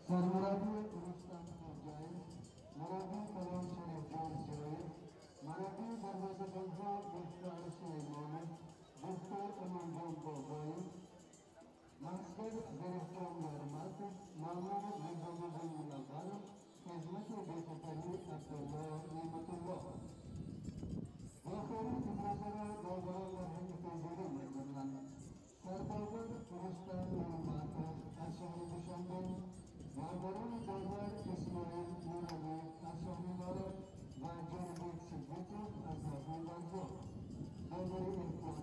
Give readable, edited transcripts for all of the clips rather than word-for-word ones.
سرمربی رستم خرجایی، مربی کلام شریفجان سرایی، مربی دروازه‌بان‌ها گفتار سلیمانی، گفتار امامجان بابایی، منصور ظریفجان نرمت، مامور نظامالدین منور، خدمت بی‌خطری عبدالله نعمتالله. آخرین ابراز را داوران و هیئت می‌کنند. سرداور رستم نرمت از شهر دوشنبه، داوران داور اسماعیل نورعلی از شهر نارک و جانبک صدیقов از ناحیه ورزاب. داوری احتیاطی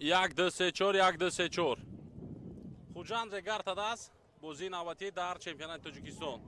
1 2 3 4 1 2 3 4. Хуҷанд Регар-ТадАЗ бозии навбатӣ дар чемпионати Тоҷикистон.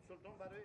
سلطان برای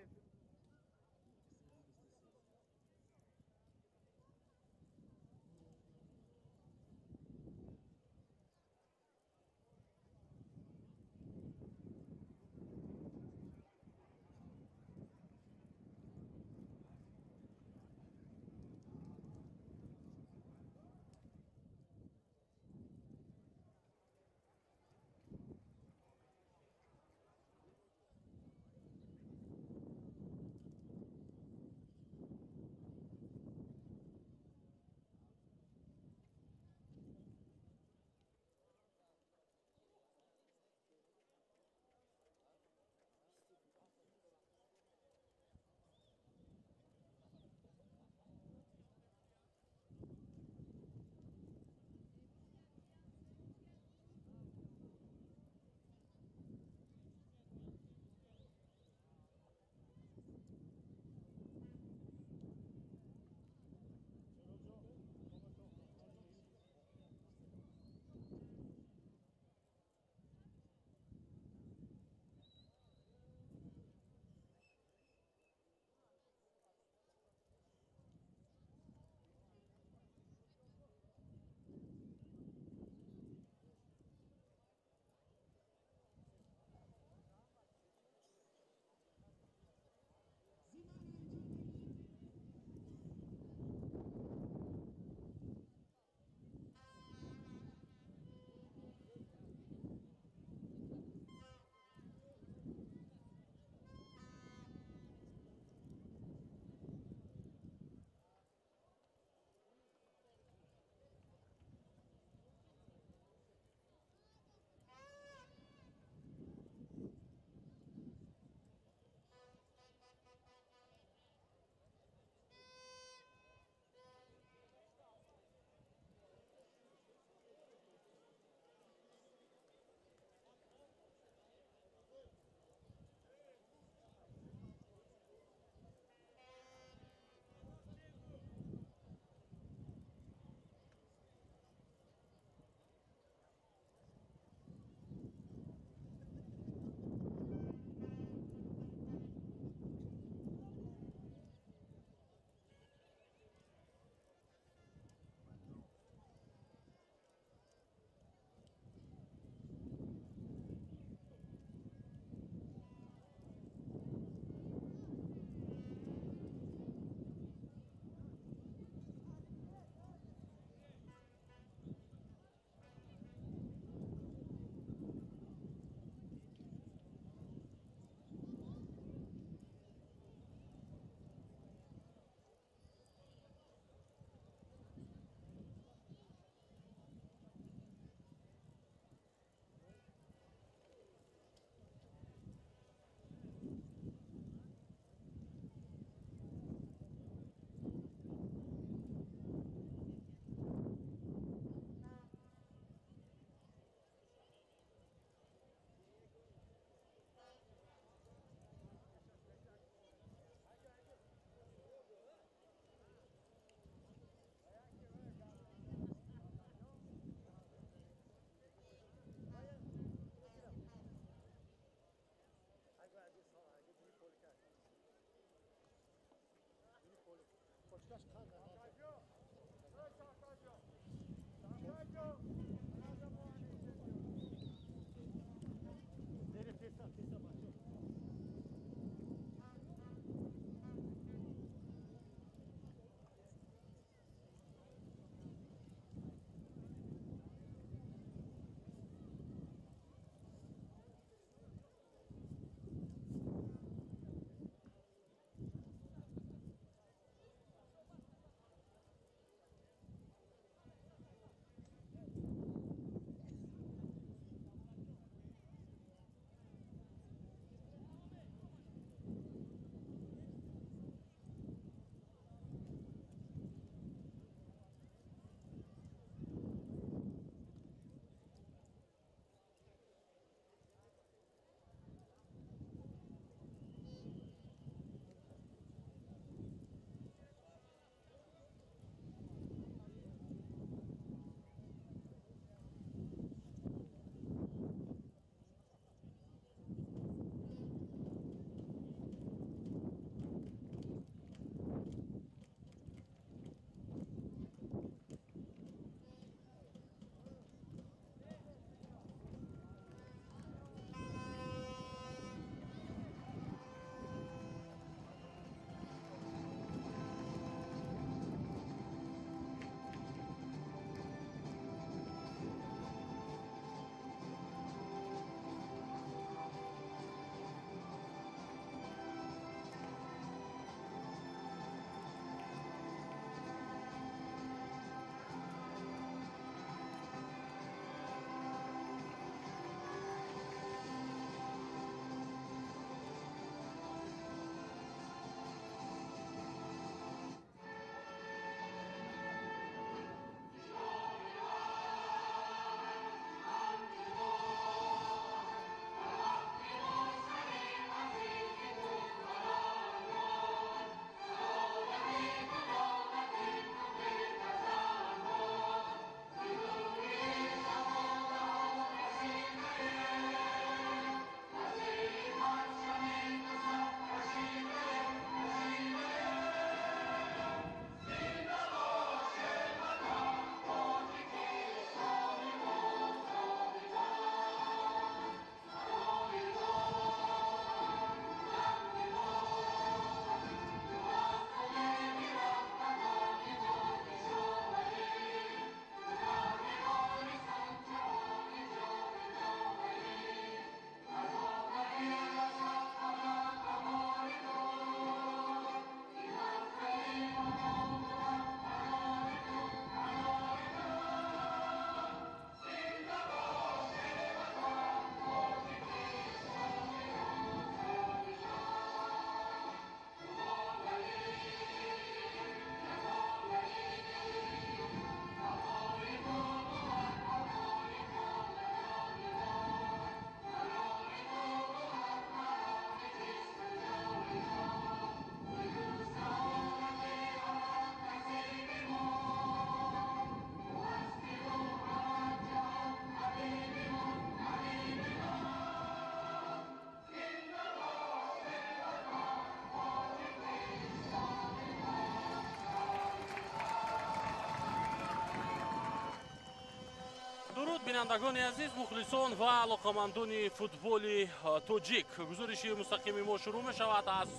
Дуруд бинандагони азиз, мухлисон ва алоқамандони футболи тоҷик. Гузориши мустақими мо шурӯъ мешавад аз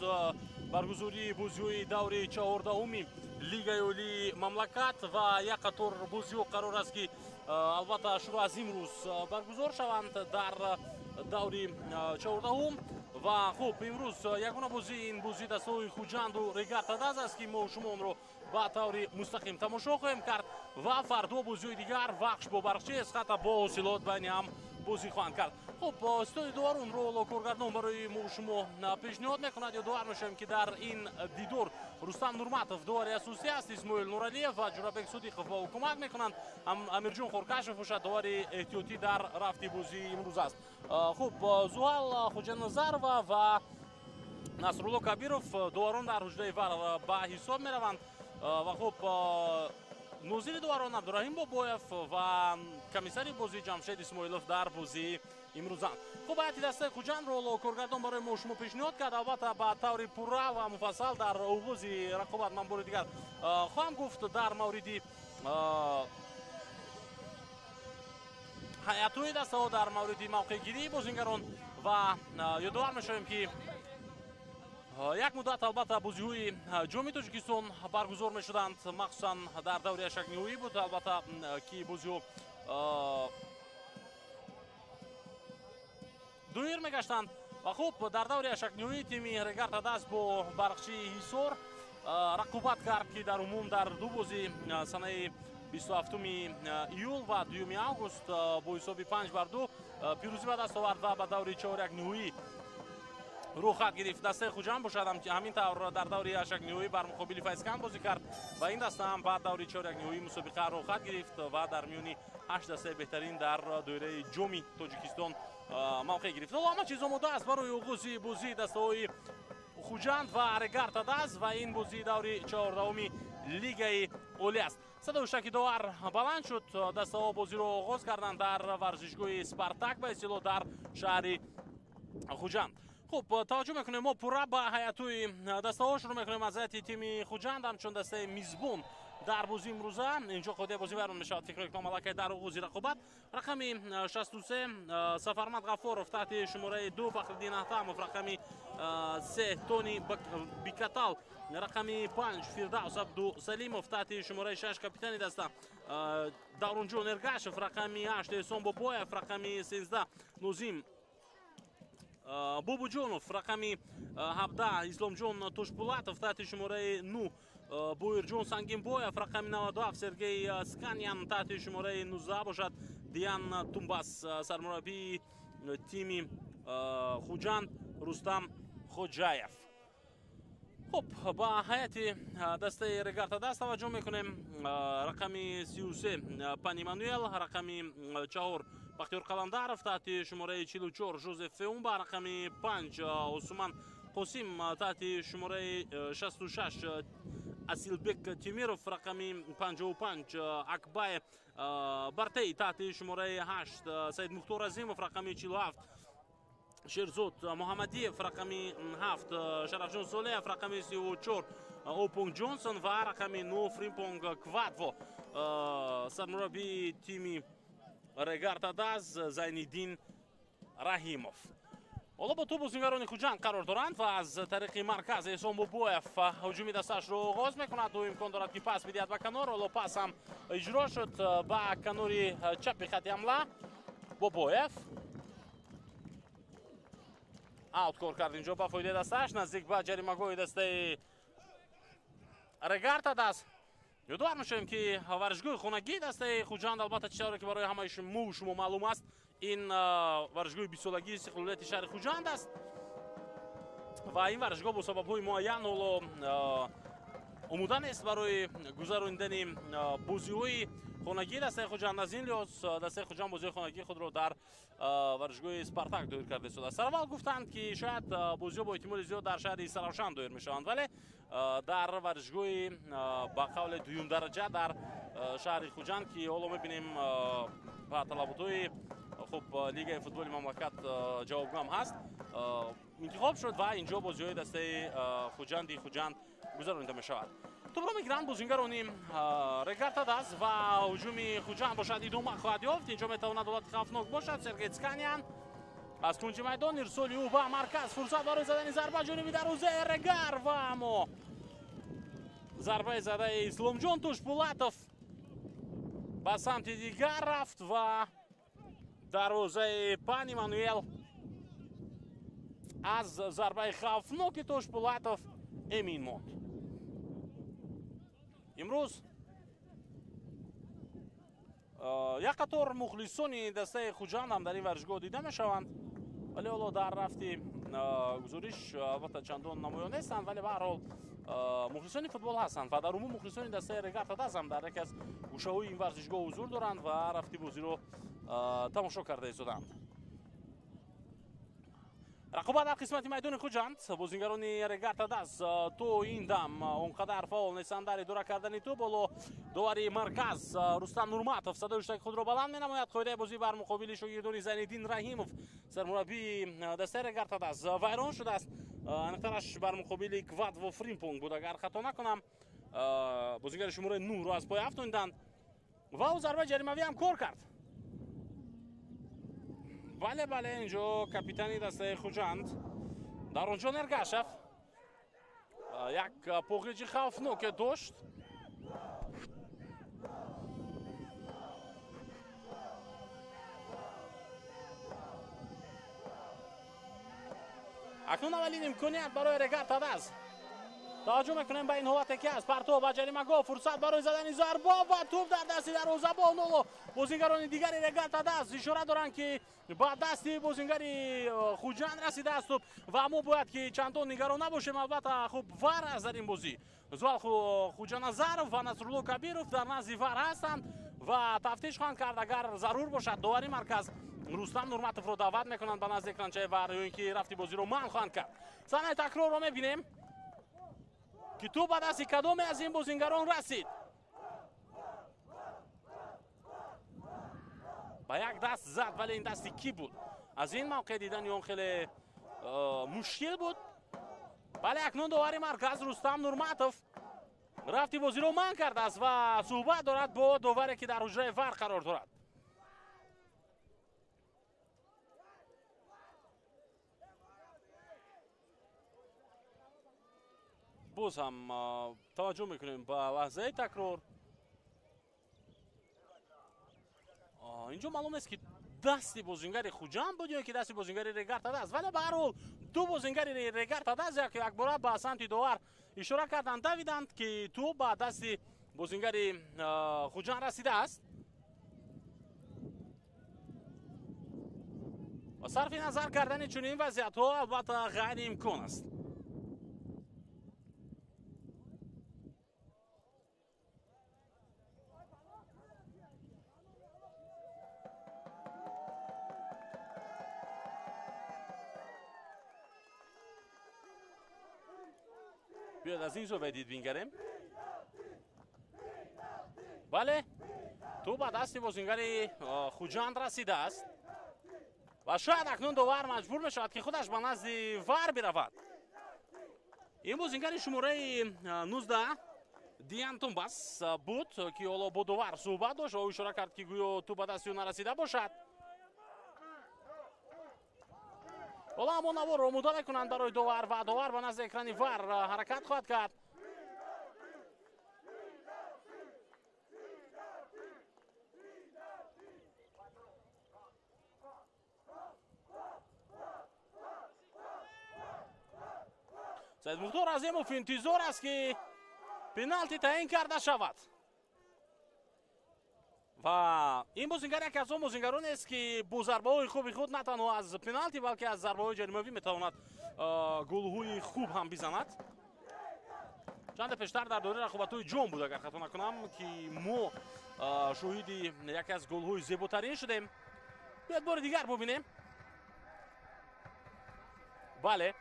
баргузории бозиҳои даври 14-уми Лигаи Олии мамлакат ва як қатор бозиҳо қарор аст ки албатта шурӯъ аз имрӯз баргузор шаванд дар даври 14-ум. Ва хуб, имрӯз ягона бозӣ ин бозии дастаҳои Хуҷанду Регар Тадаз аст ки мо шумо онро ба таври мустақим тамошо хоҳем кард ва фардо бозиҳои дигар Вахш бо Барқчи, Эсхата бо Ҳосилот байни ҳам бозӣ хоҳанд кард. Хуб, истоди довар онро коргардон барои мо шумо пешниҳод мекунад. Ёдовар мешавем ки дар ин дидор Рустам Нурматов довари асосӣ аст, Исмоил Нуралиев ва Ҷурабек Содиқов ба ӯ кӯмак мекунанд. Амирҷон Хоркашев бошад довари эҳтиётӣ дар рафти бозии имрӯз аст. Хуб, Зуҳал Хоҷаназарова ва Насрулло Кабиров доварон дар ҳуҷраи вар ба ҳисоб мераванд. Ва хуб, нозири доварон Абдураҳим Бобоев ва комиссари бозӣ Ҷамшед Исмоилов дар бозии имрӯзанд. Хуб, ҳайати дастаи Хуҷандро ҳоло коргардон барои мо шумо пешниҳод кард. Албатта, ба таври пурра ва муфассал дар оғози рақобат ман бори дигар хоҳам гуфт дар мавриди ҳайатҳои дастаҳо, дар мавриди мавқеъгирии бозингарон ва ёдовар мешавем, ки як муддат албатта бозиҳои Ҷоми Тоҷикистон баргузор мешуданд, махсусан дар даври ҳаштякниҳоӣ буд, албатта, ки бозиҳо доир мегаштанд. Ва хуб, дар даври ҳаштякниҳоӣ тими Регар Тадаз бо Барқчии Ҳисор рақобат кард, ки дар умум дар ду бози санаи 27 июл ва 2 август бо ҳисоби 5-2 пирӯзӣ ба даст овард ва ба даври чорякниҳоӣ рӯхат гирифт. Дастаи Хуҷанд бошад ҳамин тавр дар даври ҳаштякниҳоӣ бар муқобили Файзканд бозӣ кард ва ин даста ҳам ба даври чорякниҳоии мусобиқа рӯхат гирифт ва дар миёни 8 дастаи беҳтарин дар доираи Ҷоми Тоҷикистон мавқеъ гирифт. Ҳоло ҳама чиз омода аст барои оғози бозии дастаҳои Хуҷанд ва Регар Тадаз ва ин бозии даври 14-уми Лигаи Олӣ аст. Садои ҳуштаки довар баланд шуд, дастаҳо бозиро оғоз карданд дар варзишгоҳи Спартак, ба истилоҳ дар шаҳри Хуҷанд. Хуб, таваҷҷӯҳ мекунем мо пурра ба ҳайатҳои дастаҳо. Шурӯъ мекунем аз ҳайати тими Хуҷанд, ҳамчун дастаи мизбон дар бозии имрӯза. Инҷо қоидаи бозӣ вайрон мешавад, фикр мекунам аллакай дар оғози рақобат. Рақами 63 Сафармад Ғаффоров, таҳти шумораи 2 Фахриддин Аҳтамов, рақами 3 Тони Бикатал, рақами 5 Фирдавс Абдусалимов, таҳти шумораи 6 капитани даста Давронҷон Эргашев, рақами 8 Эҳсон Бобоев, рақами 13 Нозим Бобоҷонов, рақами 17 Исломҷон Тошбулатов, таҳти шумораи 9 Боирҷон Сангинбоев, рақами 97 Сергей Сканян, таҳти шумораи 19 бошад Диан Тумбас. Сармураббии тими Хуҷанд Рустам Хоҷаев. Хуб, ба ҳайати дастаи Регар Тадаз таваҷҷӯҳ мекунем. Рақами 33 Пани Мануэл, рақами 4 Бахтиёр Қаландаров, таҳти шумораи 44 Жозеф Феумба, рақами 5 Осуман Қосим, таҳти шумораи 66 Асилбек Темиров, рақами 55 Акбай Бартей, таҳти шумораи 8 Саид Мухтор Азимов, рақами 47 Шерзод Муҳаммадиев, рақами 7 Шарафҷон Солеев, рақами 34 Опонг Ҷонсон ва рақами 9 Фримпонг Квадво. Сармураббии тими Регар Тадаз Зайниддин Раҳимов. Ҳоло бо тӯб бозингарони Хуҷанд қарор доранд ва аз тариқи марказ Эҳсон Бобоев ҳуҷуми дастаашро оғоз мекунад. Ӯ имкон дорад, ки пас бидиҳад ба канор. Ҳоло пас ҳам иҷро шуд ба канори чапи хати ҳамла. Бобоев аут кор кард инҷо ба фоидаи дастааш, наздик ба ҷаримагоҳи дастаи Регар Тадаз. Ёдовар мешавем, ки варзишгоҳи хонагии дастаи Хуҷанд, албатта, чӣ тавре ки барои ҳамаи шумову шумо маълум аст, ин варзишгоҳи бистсолагии истиқлолияти шаҳри Хуҷанд аст ва ин варзишгоҳ бо сабабҳои муайян ҳоло омода нест барои гузаронидани бозиҳои хонагии дастаи Хуҷанд. Аз ин лиҳоз дастаи Хуҷанд бозиҳои хонагии худро дар варзишгоҳи Спартак доир карда истодааст. Сараввал гуфтанд, ки шояд бозиҳо бо эҳтимоли зиёд дар шаҳри Саравшан доир мешаванд, вале дар варзишгоҳи ба қавли дуюмдараҷа дар шаҳри Хуҷанд, ки ҳоло мебинем ба талаботҳои хуб лигаи футболи мамлакат ҷавобгӯ ҳам ҳаст, интихоб шуд ва инҷо бозиҳои дастаи Хуҷанди Хуҷанд гузаронида мешавад. Тӯбро мегиранд бозингарони Регар Тадаз ва ҳуҷуми Хуҷанд бошад идома хоҳад ёфт. Инҷо метавонад ҳолати хавфнок бошад. Сергей Цканян аз кунҷи майдон, ирсоли ӯ ба марказ, фурсат барои задани зарба ҷониби дарвозаи Регар ва аммо зарбаи задаи Исломҷон Тушбулатов ба самти дигар рафт ва дарвозаи Пани Мануэл аз зарбаи хавфноки Тошбулатов эмин монд. Имрӯз як қатор мухлисони дастаи Хуҷанд ҳам дар ин варзишгоҳ дида мешаванд, вале ҳоло дар рафти гузориш албатта чандон намоён нестанд, вале ба ҳар ҳол мухлисони футбол ҳастанд ва дар умум мухлисони дастаи Регар Тадаз ҳам дар яке аз гӯшаҳои ин варзишгоҳ ҳузур доранд ва рафти бозиро тамошо карда истоданд. Рақобат дар қисмати майдони Хуҷанд. Бозингарони Регар Тадаз то ин дам он қадар фаъол нестанд дар идора кардани тӯб. Ҳоло довари марказ Рустам Нурматов садои ҳуштаки худро баланд менамояд. Қоидаи бозӣ бар муқобили шогирдони Зайниддин Раҳимов, сармураббии дастаи Регар Тадаз, вайрон шудааст. Аниқтараш бар муқобили Квадво Фримпонг буд, агар хато накунам. Бозингари шумораи 9-ро аз пой афтонданд ва ӯ зарбаи ҷаримавӣ ҳам кор кард. Бале, бале, инҷо капитани дастаи Хуҷанд Даронҷон Эргашев як поғиҷи хавфноке дошт. Акнун аввалин имконият барои Регар Тадаз. Таваҷҷӯҳ мекунем ба ин ҳолате ки аст. Партов ба ҷаримагоҳ, фурсат барои задани зарба ва тӯб дар дасти дарвозабон. Ҳоло бозингарони дигари Регар Тадаз ишора доранд, ки ба дасти бозингари Хуҷанд расидааст тӯб ва мо бояд ки чандон нигарон набошем. Албатта, хуб, ВАР аст дар ин бозӣ. Зуал Хуҷаназаров ва Насрулло Кабиров дар назди ВАР ҳастанд ва тафтиш хоҳанд кард. Агар зарур бошад, довари марказ Рустам Нурматовро даъват мекунанд ба назди экранчаи ВАР, ё ин ки рафти бозиро манъ хоҳанд кард. Саҳнаи такрорро мебинем ки тӯб ба дасти кадоме аз ин бозингарон расид. Ба як даст зад, вале ин дасти кӣ буд? Аз ин мавқеъ дидани он хеле мушкил буд. Бале, акнун довари марказ Рустам Нурматов рафти бозиро манъ кардааст ва суҳбат дорад бо доваре, ки дар ҳуҷраи ВАР қарор дорад. Боз ҳам таваҷҷӯҳ мекунем ба лаҳзаи такрор. Инҷо маълум нест, ки дасти бозингари Хуҷанд буд ё ки дасти бозингари Регар Тадаз, вале ба ҳар ҳол ду бозингари Регар Тадаз якбора ба самти довар ишора карданд, давиданд, ки тӯб ба дасти бозингари Хуҷанд расидааст. Ва сарфи назар кардани чунин вазъиятҳо албатта ғайриимкон аст. Биёд аз ин зовия дид бингарем. Бале, тӯб ба дасти бозингари Хуҷанд расидааст ва шояд акнун довар маҷбур мешавад, ки худаш ба назди ВАР биравад. Ин бозингари шумораи 19 Диан Тумбас буд, ки ҳоло бо довар суҳбат дошт ва ӯ ишора кард, ки гӯё тӯб ба дасти ӯ нарасида бошад. Ҳоло ҳамон наворро омода мекунанд барои довар ва довар ба назди экрани ВАР ҳаракат хоҳад кард. Саидмухтор Азимов интизор аст, ки пеналти таъин карда шавад. Ва ин бозингар яке аз он бозингаронест, ки бо зарбаҳои хуби худ на танҳо аз пеналти, балки аз зарбаҳои ҷаримавӣ метавонад голҳои хуб ҳам бизанад. Чанде пештар дар доираи рақобатҳои ҷом буд, агар хато накунам, ки мо шоҳиди яке аз голҳои зеботарин шудем. Биёд бори дигар бубинем. Бале,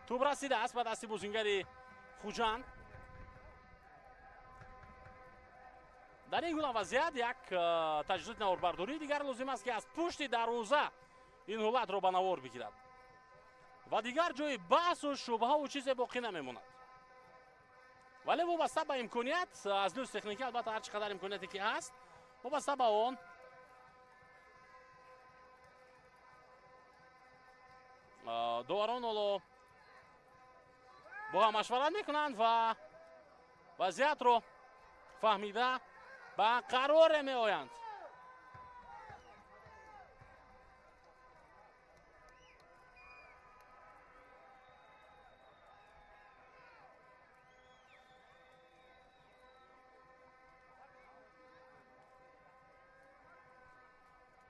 тӯб расидааст ба дасти бозингари Хуҷанд. Дар ин гуна вазъият як таҷҳизоти наворбардории дигар лозим аст, ки аз пушти дарвоза ин ҳолатро ба навор бигирад ва дигар ҷои баҳсу шубҳаву чизе боқӣ намемонад. Вале вобаста ба имконият аз лӯзи техникӣ, албатта, ҳар чӣ қадар имконияте ки ҳаст, вобаста ба он доварон ҳоло бо ҳам машварат мекунанд ва вазъиятро фаҳмида ба қароре меоянд.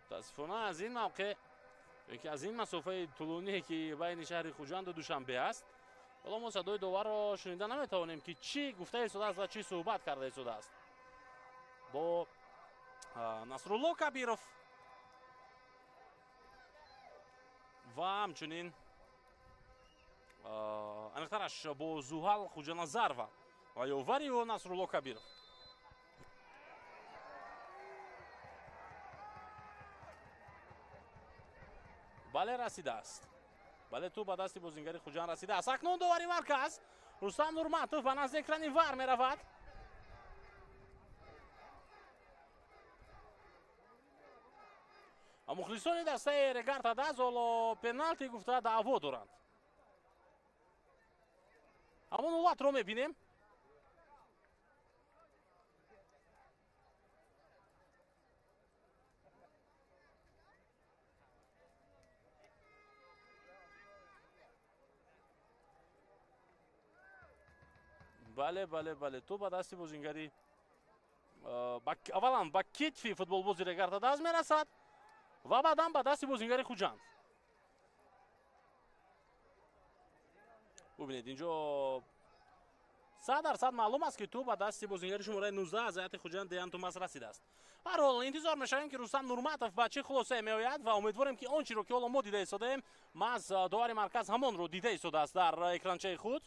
Мутаассифона, аз ин мавқеъ, ки аз ин масофаи тӯлоние, ки байни шаҳри Хуҷанду Душанбе аст, ҳоло мо садои доварро шунида наметавонем, ки чӣ гуфта истодааст ва чӣ суҳбат карда истодааст бо Насрулло Кабиров ва ҳамчунин Аниқтараш бо Зуҳал Хуҷаназарова ва ёвари ӯ Насрулло Кабиров. Бале, расидааст. Бале, тӯб ба дасти бозингари Хуҷанд расидааст. Акнун довари марказ Рустам Нурматов ба назди экрани ВАР меравад. Мухлисони дастаи Регар Тадаз ҳоло пеналти гуфта даъво доранд. Ҳамон ҳолатро мебинем. Бале, бале, бале, тӯб ба дасти бозингари аввалан ба китфи футболбози Регар Тадаз мерасад ва баъдан ба дасти бозингари Хуҷанд. Бубинед, инҷо 100% маълум аст, ки тӯб ба дасти бозингари шумораи 19 аз ҳайати Хуҷанд Деян Тумас расидааст. Ҳар ҳол интизор мешавем, ки Рустам Нурматов ба чӣ хулосае меояд ва умедворем, ки он чиро, ки ҳоло мо дида истодаем, маҳз довари марказ ҳамонро дида истодааст дар экранчаи худ.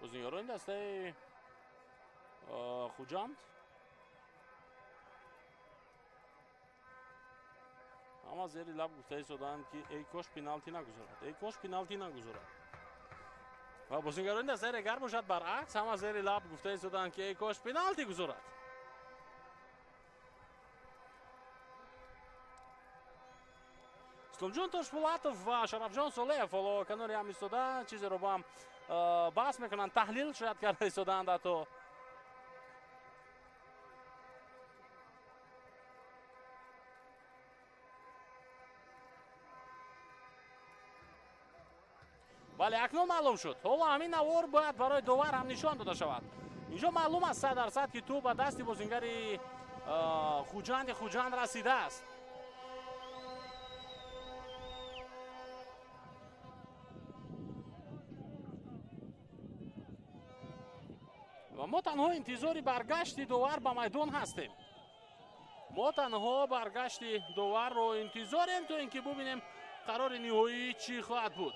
Бозингарони дастаи Хуҷанд ҳама зери лаб гуфта истоданд, ки эй кош пеналти нагузорад, эй кош пеналти нагузорад. Ва бозингарони дастаи Регар бошад баръакс, ҳама зери лаб гуфта истоданд, ки эй кош пеналти гузорад. Исломҷон Тошпулатов ва Шарафҷон Солеев ҳоло канори ҳам истода чизеро бо ҳам баҳс мекунанд, таҳлил шояд карда истодаанд ҳатто. Бале, акнун маълум шуд. Ҳоло ҳамин навор бояд барои довар ҳам нишон дода шавад. Инҷо маълум аст 100%, ки тӯб ба дасти бозингари Хуҷанди Хуҷанд расидааст. Ва мо танҳо интизори баргашти довар ба майдон ҳастем. Мо танҳо баргашти доварро интизорем, то ин ки бубинем қарори ниҳоӣ чӣ хоҳад буд.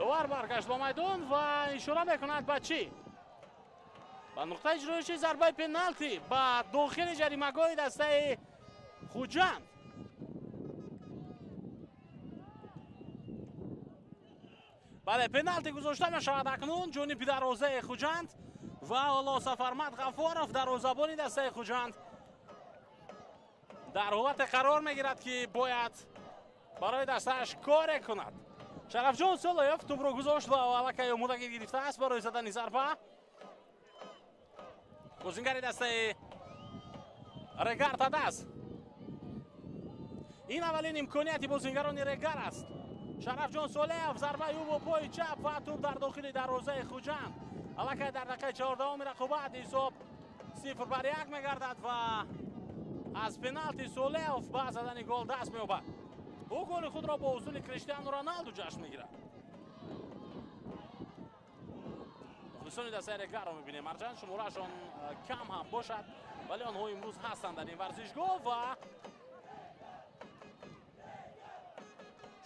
Довар баргашт ба майдон ва ишора мекунад ба чӣ? Ба нуқтаи иҷроиши зарбаи пеналти ба дохили ҷаримагоҳи дастаи Хуҷанд. Бале, пеналти гузошта мешавад акнун ҷониби дарвозаи Хуҷанд ва ҳоло Сафармад Ғафоров дарвозабони дастаи Хуҷанд дар ҳолате қарор мегирад, ки бояд барои дастааш коре кунад. Шарафҷон Солоев тӯбро гузошт ва аллакай омодагӣ гирифтааст барои задани зарба. Бозингари дастаи Регар Тадаз. Ин аввалин имконияти бозингарони Регар аст. Шарафҷон Солеев зарбаи ӯ бо пои чап ва тӯб дар дохили дарвозаи Хуҷанд. Аллакай дар дақиқаи 14-уми рақобат ҳисоб 0-1 мегардад ва Аз пеналти Солеев ба задани гол даст меёбад. Ӯ голи худро бо усули Криштиану Роналду ҷашн мегирад. Мухлисони дастаи Регарро мебинем, ҳарчанд шумораашон кам ҳам бошад, вале онҳо имрӯз ҳастанд дар ин варзишгоҳ ва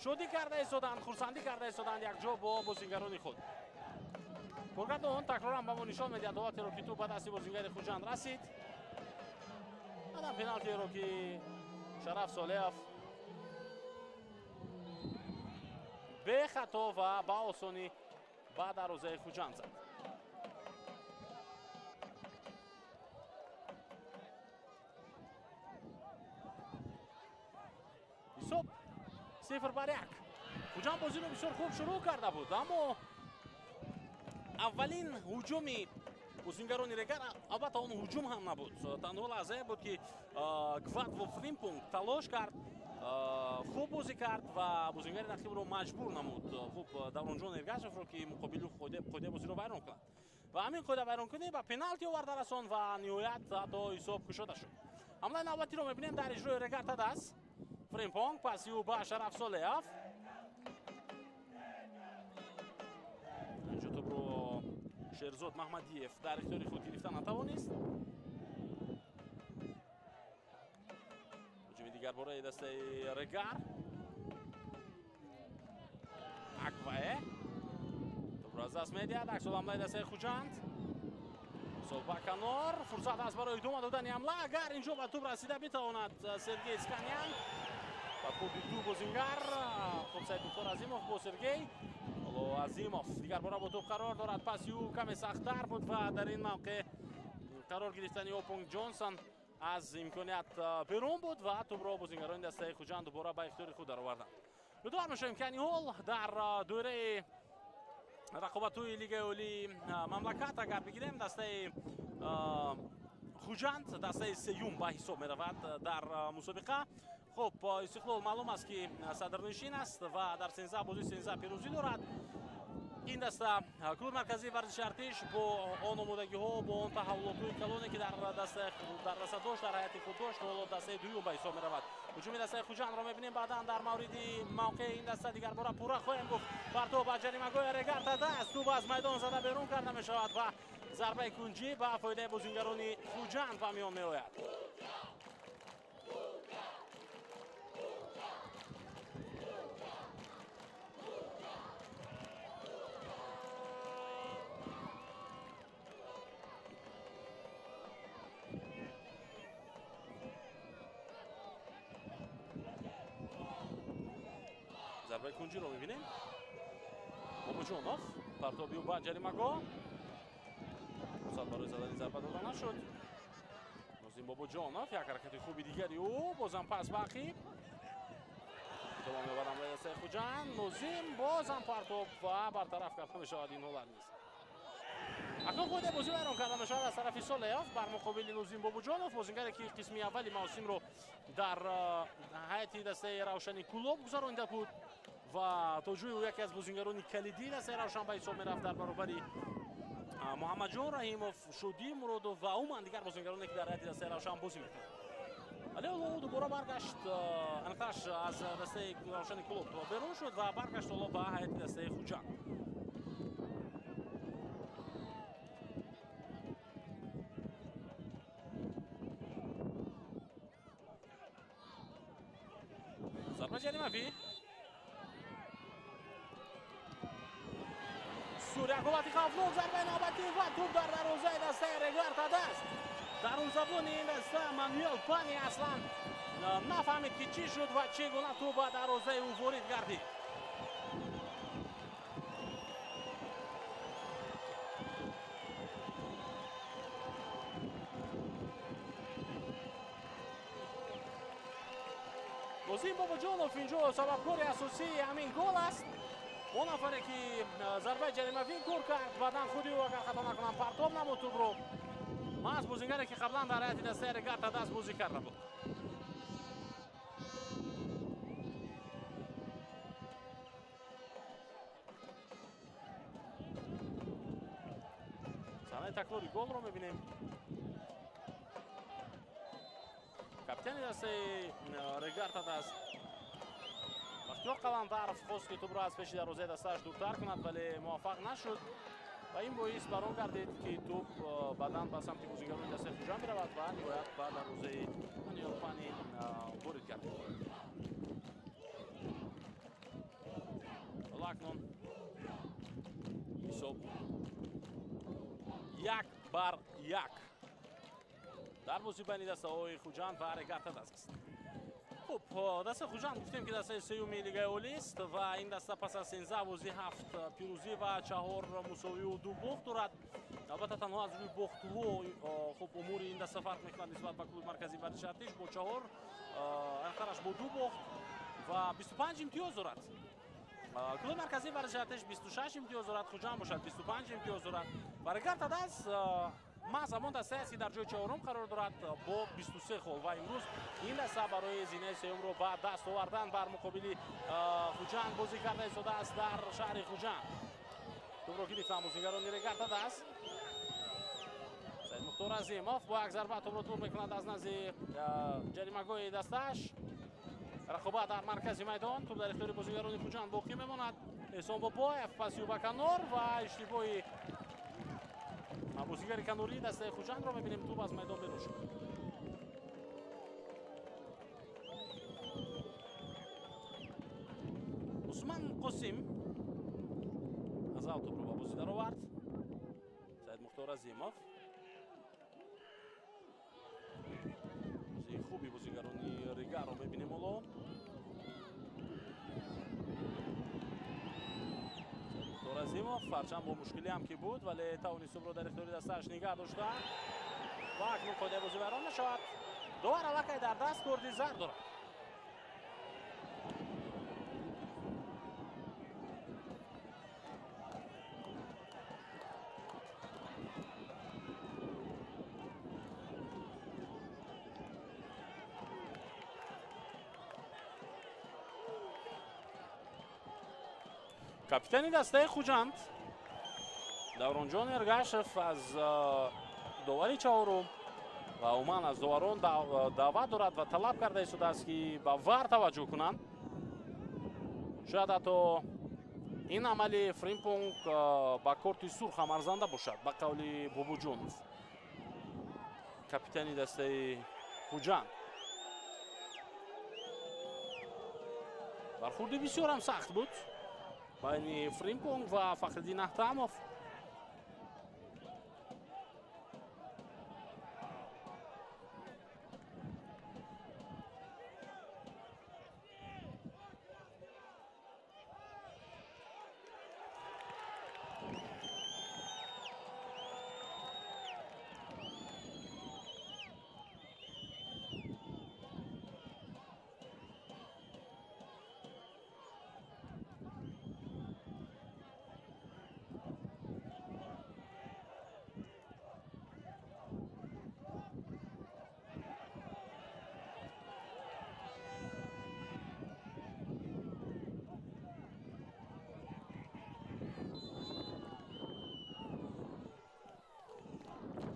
шодӣ карда истоданд, хурсандӣ карда истоданд якҷо бо бозингарони худ. Коргардон такроран ба мо нишон медиҳад ҳолатеро, ки тӯп ба дасти бозингари Хуҷанд расид. Баъдан пеналтиеро, ки Шараф Солеев бехато ва ба осонӣ ба дарвозаи Хуҷанд зад. Ҳисоб 0-1. Хуҷанд бозиро бисёр хуб шурӯъ карда буд, аммо аввалин ҳуҷуми бозингарони Регар, албатта он ҳуҷум ҳам набуд, танҳо лаҳзае буд, ки Квадво Фримпунг талош кард, хуб бозӣ кард ва бозингари рақибро маҷбур намуд, хуб Давронҷон Эргашевро, ки муқобили қоидаи бозиро вайрон кунад. Ва ҳамин қоида вайронкунӣ ба пеналти оварда расон ва ниҳоят ҳатто ҳисоб кушода шуд. Ҳамлаи навбатиро мебинем дар иҷрои Регар Тадас. Фримпонг паси ӯ ба Шараф Солеев. Инҷо тӯбро Шерзод Маҳмадиев дар ихтиёри худ гирифта натавонист. Ҳуҷуми дигар бораи дастаи Регар. Аквае тӯбро аз даст медиҳад. Аксулҳамлаи дастаи Хуҷанд. Сол ба канор. Фурсат аст барои идома додани ҳамла. Агар инҷо ба тӯб расида битавонад Сергей Сканян. Ба хуби ду бозингар. Хуб, Саид Мухтор Азимов бо Сергей. Ҳоло Азимов дигар бора бо тӯб қарор дорад. Паси ӯ каме сахттар буд ва дар ин мавқеъ қарор гирифтани Опунг Ҷонсон аз имконият берун буд ва тӯбро бозингарони дастаи Хуҷанд дубора ба ихтиёри худ дароварданд. Ёдовар мешавем, ки айни ҳол дар доираи рақобатҳои Лигаи Олии мамлакат агар бигирем, дастаи Хуҷанд дастаи сеюм ба ҳисоб меравад дар мусобиқа. Хуб, Истиқлол маълум аст, ки садрнишин аст ва дар 13 бозӣ 13 пирӯзӣ дорад. Ин даста клуби марказии варзиши Артиш бо он омодагиҳо, бо он таҳаввулотҳои калоне, ки дар даста дошт, дар ҳайати худ дошт, ҳоло дастаи дуюм ба ҳисоб меравад. Ҳуҷуми дастаи Хуҷандро мебинем. Баъдан дар мавриди мавқеи ин даста дигарбора пурра хоҳем гуфт. Партоб ба ҷаримагоҳи Регар Тадас. Тӯб аз майдон зада берун карда мешавад ва зарбаи кунҷӣ ба фоидаи бозингарони Хуҷанд ба миён меояд. Зарбаи кунҷиро мебинем. Бобоҷонов партоби ӯ ба ҷаримагоҳ. Фурсат барои задани зарба дода нашуд. Нозим Бобоҷонов як ҳаракати хуби дигари ӯ, бозам пас ба ақиб. Идома меёбад ҳамлаи дастаи Хуҷанд. Нозим бозам партоб ва бартараф карда мешавад ин ҳолат низ. Акнун қоидаи бозӣ вайрон карда мешавад аз тарафи Солеев бар муқобили Нозим Бобоҷонов, бозингаре ки қисми аввали мавсимро дар ҳайати дастаи Равшани Кӯлоб гузаронида буд ва то ҷои ӯ яке аз бозингарони калидии дастаи Равшан ба ҳисоб мерафт дар баробари Муҳаммадҷон Раҳимов, Шодӣ Муродов ва умуман дигар бозингароне, ки дар ҳайати дастаи Равшан бозӣ мекунанд. Вале ҳоло ӯ дубора баргашт, аниқтараш аз дастаи Равшани Кӯлоб берун шуд ва баргашт ҳоло ба ҳайати дастаи Хуҷанд. Зарба ҷаримавӣ. Сурия ҳолати хавфнок, зарбаи навбатӣ ва тӯб дар дарвозаи дастаи Регар Тадас. Дарвозабони ин даста Мануэл Пани аслан нафаҳмид, ки чӣ шуд ва чӣ гуна тӯб ба дарвозаи ӯ ворид гардид. Нозим Бобоҷонов инҷо сабабкори асосии ҳамин гол аст. Он нафаре, ки зарбаи ҷаримавӣ гол кард, баъдан худи ӯ, агар хато накунам, партоб намуд тӯбро. Маҳз бозингаре, ки қаблан дар ҳайати дастаи Регар Тадас бозӣ карда буд. Саҳнаи такрори голро мебинем. Капитани дастаи Регар-ТадАЗ Бахтиёр Қаландаров хост, ки тӯбро аз пеши дарвозаи дастааш дуртар кунад, вале муваффақ нашуд ва ин боис бар он гардид, ки тӯб баъдан ба самти бозигарони дастаи Хуҷанд биравад ва ниҳоят ба дарвозаи Даниёл Пани ворид гардид. Ҳоло акнун ҳисоб 1-1 дар бозӣ байни дастаҳои Хуҷанд ва Регар-ТадАЗ аст. Хуб, дастаи Хуҷанд гуфтем, ки дастаи сеюми Лигаи олист ва ин даста пас аз 13 бозӣ 7 пирӯзӣ ва 4 мусовию 2 бохт дорад. Албатта, танҳо аз рӯи бохтҳо хуб умури ин даста фарқ мекунад нисбат ба клуби марказии варзиши Артиш бо 4, анқараш бо 2 бохт ва 25 имтиёз дорад. Клуби марказии варзиши Артиш 26 имтиёз дорад, Хуҷанд бошад 25 имтиёз дорад. Ва Регар-ТадАЗ маҳз ҳамон дастае аст, ки дар ҷои чорум қарор дорад бо 23 хол ва имрӯз ин даста барои зинаи сеюмро ба даст овардан бар муқобили Хуҷанд бозӣ карда истодааст дар шаҳри Хуҷанд. Тӯбро гирифтан бозигарони Регар-ТадАЗ. Саидмухтор Азимов бо як зарба тӯбро дур мекунад аз назди ҷаримагоҳи дастааш. Рақобат дар маркази майдон, тӯб дар ихтиёри бозигарони Хуҷанд боқӣ мемонад. Эҳсон Бобоев паси ӯ ба канор ва иштибоҳи бозигари канории дастаи Хуҷандро мебинем, тӯб аз майдон берун шуд. Усман Қосим аз ав тӯбро ба бозӣ даровард. Саидмухтор Азимов. Бозии хуби бозигарони Регарро мебинем ҳоло. Азимов ҳарчанд бо мушкилӣ ҳам ки буд, вале тавонист тӯбро дар ихтиёри дастааш нигаҳ дошта ва акнун қоидаи бозӣ вайрон мешавад. Довар аллакай дар даст корди зард дорад. Капитани дастаи Хуҷанд Давронҷон Эргашев аз довари чаҳорум ва умуман аз доварон даъват дорад ва талаб карда истодааст, ки ба вар таваҷҷӯҳ кунанд. Шояд ҳатто ин амали Фримпонг ба корти сурх ҳам арзанда бошад, ба қавли Бобоҷонов, капитани дастаи Хуҷанд. Бархурди бисёр ҳам сахт буд байни Фримпонг ва Фахриддин Аҳтамов.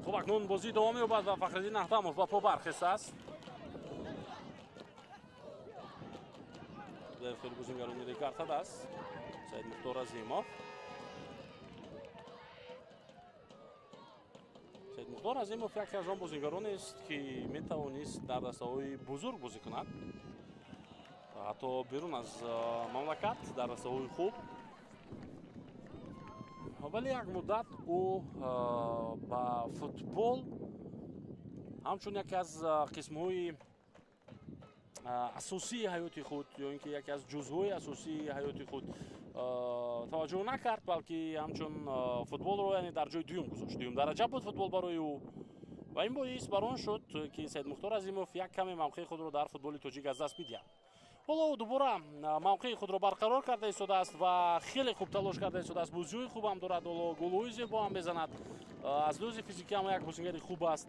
Хуб, акнун бозӣ идома меёбад ва Фахриддин Аҳтамов ба по бархестааст. Дар ихтиёри бозигарони Регар-ТадАЗ Саидмухтор Азимов. Саидмухтор Азимов яке аз он бозигаронест, ки метавонист дар дастаҳои бузург бозӣ кунад, ҳатто берун аз мамлакат дар дастаҳои хуб. Вале як муддат ӯ ба футбол ҳамчун яке аз қисмҳои асосии ҳаёти худ ё ин ки яке аз ҷузъҳои асосии ҳаёти худ таваҷҷӯҳ накард, балки ҳамчун футболро яъне дар ҷои дуюм гузошт. Дуюм дараҷа буд футбол барои ӯ ва ин боис бар он шуд, ки Саидмухтор Азимов як каме мавқеи худро дар футболи тоҷик аз даст бидиҳад. Ҳоло ӯ дубора мавқеи худро барқарор карда истодааст ва хеле хуб талош карда истодааст. Бозиҳои хубам дорад, ҳоло голҳои зебо ҳам мезанад. Аз лиҳози физикӣ ҳам як бозигари хуб аст.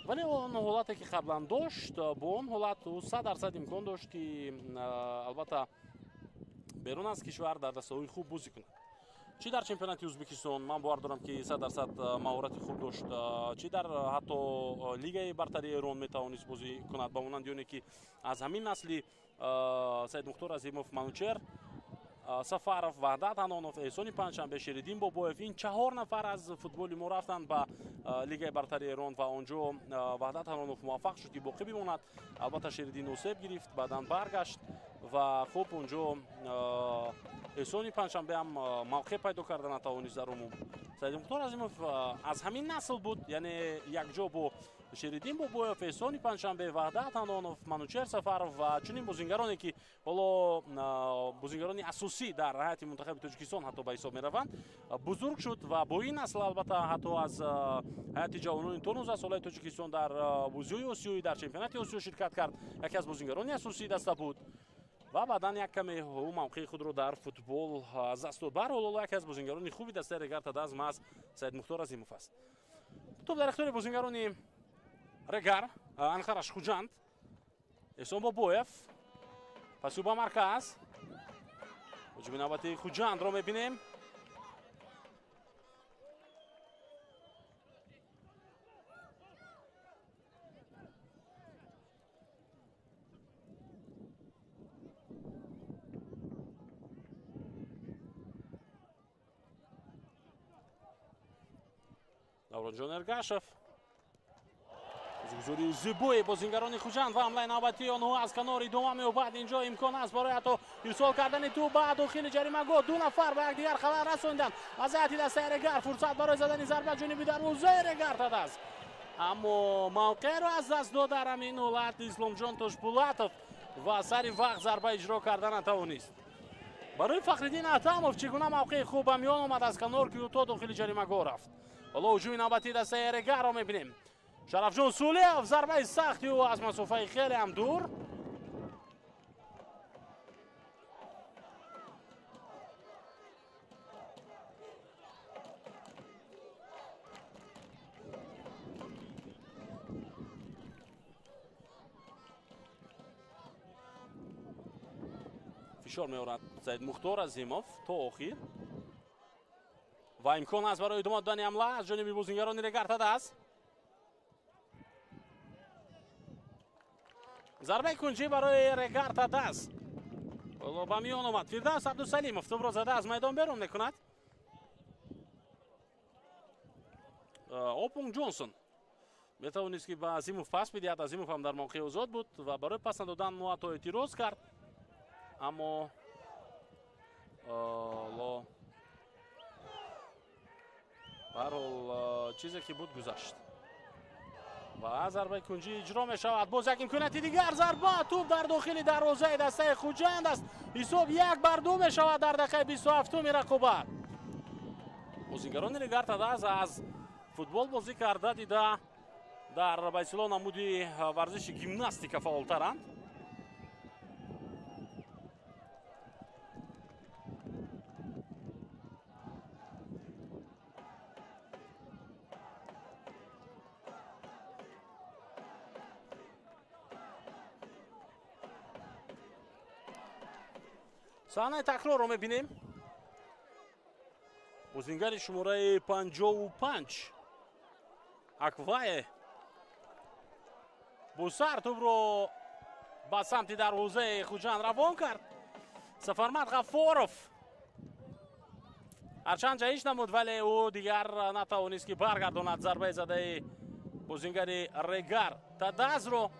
Вале он ҳолате, ки қаблан дошт, бо он ҳолат ӯ 100% имкон дошт, ки албатта берун аз кишвар дар дастаҳои хуб бозӣ кунад. Чӣ дар чемпионати Ӯзбекистон ман бовар дорам, ки 100% маҳорати хуб дошт, чӣ дар ҳатто лигаи бартари Эрон метавонист бозӣ кунад, ба монанди оне ки аз ҳамин насли Саидмухтор Азимов, Манучер Сафаров, Ваҳдат Ҳанонов, Эҳсони Панҷшанбе, Шериддин Бобоев, ин 4 нафар аз футболи мо рафтанд ба лигаи бартари Эрон ва он ҷо Ваҳдат Ҳанонов муваффақ шуд, ки боқӣ бимонад. Албатта Шериддин осеб гирифт, баъдан баргашт ва хуб он ҷо Эҳсони Панҷшанбе ҳам мавқеъ пайдо карда натавонист дар умум. Саидмухтор Азимов аз ҳамин насл буд, яъне якҷо бо Шериддин Бобоев, Эҳсони Панҷшанбе, Ваҳдат Ҳанонов, Манучер Сафаров ва чунин бозингароне, ки ҳоло бозингарони асосӣ дар ҳайати мунтахаби Тоҷикистон ҳатто ба ҳисоб мераванд, бузург шуд ва бо ин насл албатта ҳатто аз ҳайати ҷавонони то 19 солаи Тоҷикистон дар бозиҳои осиёӣ, дар чемпионати Осиё ширкат кард, яке аз бозингарони асосии даста буд ва баъдан як каме ӯ мавқеи худро дар футбол аз даст дод. Баҳрҳол ҳоло яке аз бозингарони хуби дастаи Регар ТадАЗ маҳз Саидмухтор Азимов аст. Топ дар ихтиёри бозингарони Регар, Анхараш Хуҷанд, Эҳсон Бобоев, пасу ба марказ. Ҳуҷуми навбати Хуҷандро мебинем. Давронҷон Эргашев, гузори зебои бозингарони Хуҷанд ва ҳамлаи навбатии онҳо аз канор идома меёбад. Инҷо имкон аст барои ҳатто ирсол кардани тӯб ба дохили ҷаримагоҳ. 2 нафар ба якдигар халал расонданд. Аз ҳайати дастаи Регар фурсат барои задани зарба ҷониби дарвозаи Регар ТадАЗ, аммо мавқеъро аз даст дод дар ҳамин ҳолат Исломҷон Тошпулатов ва сари вақт зарба иҷро карда натавонист. Барои Фахриддин Атамов чӣ гуна мавқеи хуб ба миён омад аз канор, ки ӯ то дохили ҷаримагоҳ рафт. Ҳоло ҳуҷуми навбатии дастаи Регарро мебинем. Шарафҷон Сулиев, зарбаи сахти ӯ аз масофаи хеле ҳам дур. Фишор меорад Саидмухтор Азимов то охир ва имкон аст барои идома додани ҳамла аз ҷониби бозингарони Регар ТадАЗ. Зарбаи кунҷӣ барои Регар ТадАЗ. Ҳоло ба миён омад Фирдавс Абдусалимов, тӯбро зада аз майдон берун мекунад. Опунг Ҷонсон метавонист, ки ба Азимов пас бидиҳад. Азимов ҳам дар мавқеи озод буд ва барои пас надодан мо ҳатто эътироз кард, аммо баҳрҳол чизе ки буд гузашт ва зарбаи кунҷӣ иҷро мешавад. Боз як имконияти дигар, зарба, тӯб дар дохили дарвозаи дастаи Хуҷанд аст. Ҳисоб 1-2 мешавад дар дақиқаи 27-уми рақобат. Бозингарони Регар ТадАЗ аз футбол бозӣ карда дида дар ба истилоҳ намуди варзиши гимнастика фаъолтаранд. Саҳнаи такрорро мебинем. Бозингари шумораи 55 Аквае бо сар тӯбро ба самти дарвозаи Хуҷанд равон кард. Сафармад Ғаффоров ҳарчанд ҷаҳиш намуд, вале ӯ дигар натавонист, ки баргардонад зарбаи задаи бозингари Регар ТадАЗро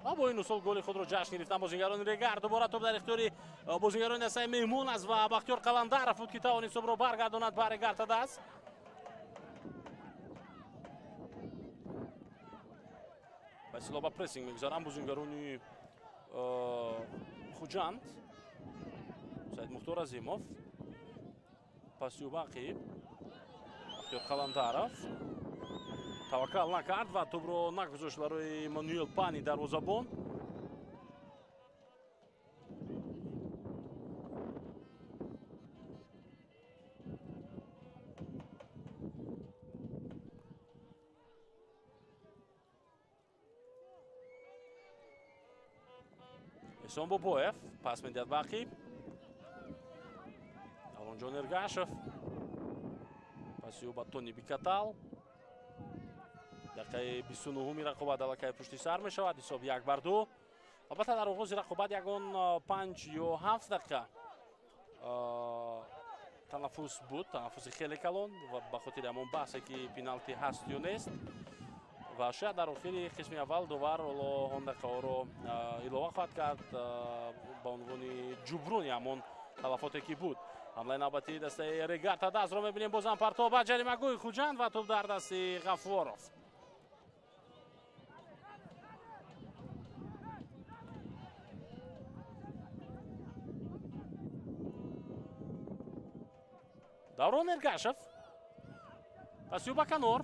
ва бо ин усул голи худро ҷашн гирифтан бозингарони Регар. Дубора тӯб дар ихтиёри бозингарони дастаи меҳмон аст ва Бахтиёр Қаландаров буд, ки тавонист тӯбро баргардонад ба Регар ТадАЗ. Ба истилоҳ ба прессинг мегузаранд бозингарони Хуҷанд. Саидмухтор Азимов, пасиу ба ақиб, Бахтиёр Қаландаров таваккал накард ва тӯбро нагузошт барои Мануэл Пани дарвозабон. Эҳсон Бобоев пас медиҳад ба ақиб. Давронҷон Эргашев паси ӯ ба Тони Бикатал. Дақиқаи 29-уми рақобат аллакай пушти сар мешавад. Ҳисоб 1-2. Албатта, дар оғози рақобат ягон 5 ё 7 дақиқа танаффус буд, танаффуси хеле калон ва ба хотири ҳамон баҳсе, ки пеналти ҳаст ё нест. Ва шояд дар охири қисми аввал довар ҳоло он дақиқаҳоро илова хоҳад кард ба унвони ҷуброни ҳамон талафоте, ки буд. Ҳамлаи навбатии дастаи Регар Тадазро мебинем. Бозам партоб ба ҷаримагӯи Хуҷанд ва тӯб дар дасти Ғафворов. Даврон Эргашев паси ӯ ба канор.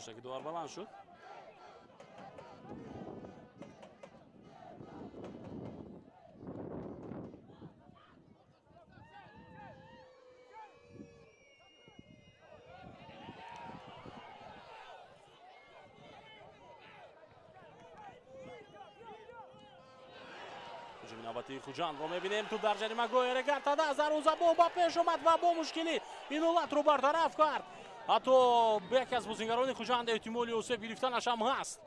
Садои довар баланд шуд. Ҳуҷуми навбатии Хуҷандро мебинем. Тӯб дар ҷаримагоҳи Регар Тадаз. Дарвозабон ба пеш омад ва бо мушкилӣ ин ҳолатро бартараф кард. Ҳатто яке аз бозингарони Хуҷанд эҳтимоли осеб гирифтанаш ҳам ҳаст.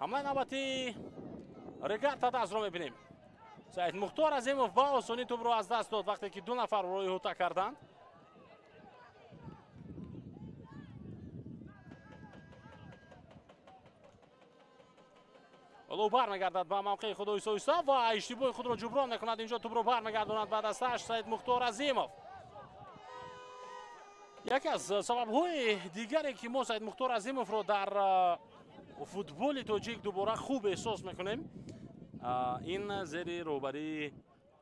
Ҳамлаи навбатии Регар Тадазро мебинем. Саид Мухтор Азимов ба осонӣ тӯбро аз даст дод, вақте ки ду нафар ӯро иҳота карданд. Ҳоло ӯ бармегардад ба мавқеи худ оҳиста оҳиста ва иштибоҳи худро ҷуброн мекунад. Инҷо тӯбро бармегардонад ба дасташ Саид Мухтор Азимов. Яке аз сабабҳои дигаре, ки мо Саид Мухтор Азимовро дар футболи тоҷик дубора хуб эҳсос мекунем, ин зери роҳбарии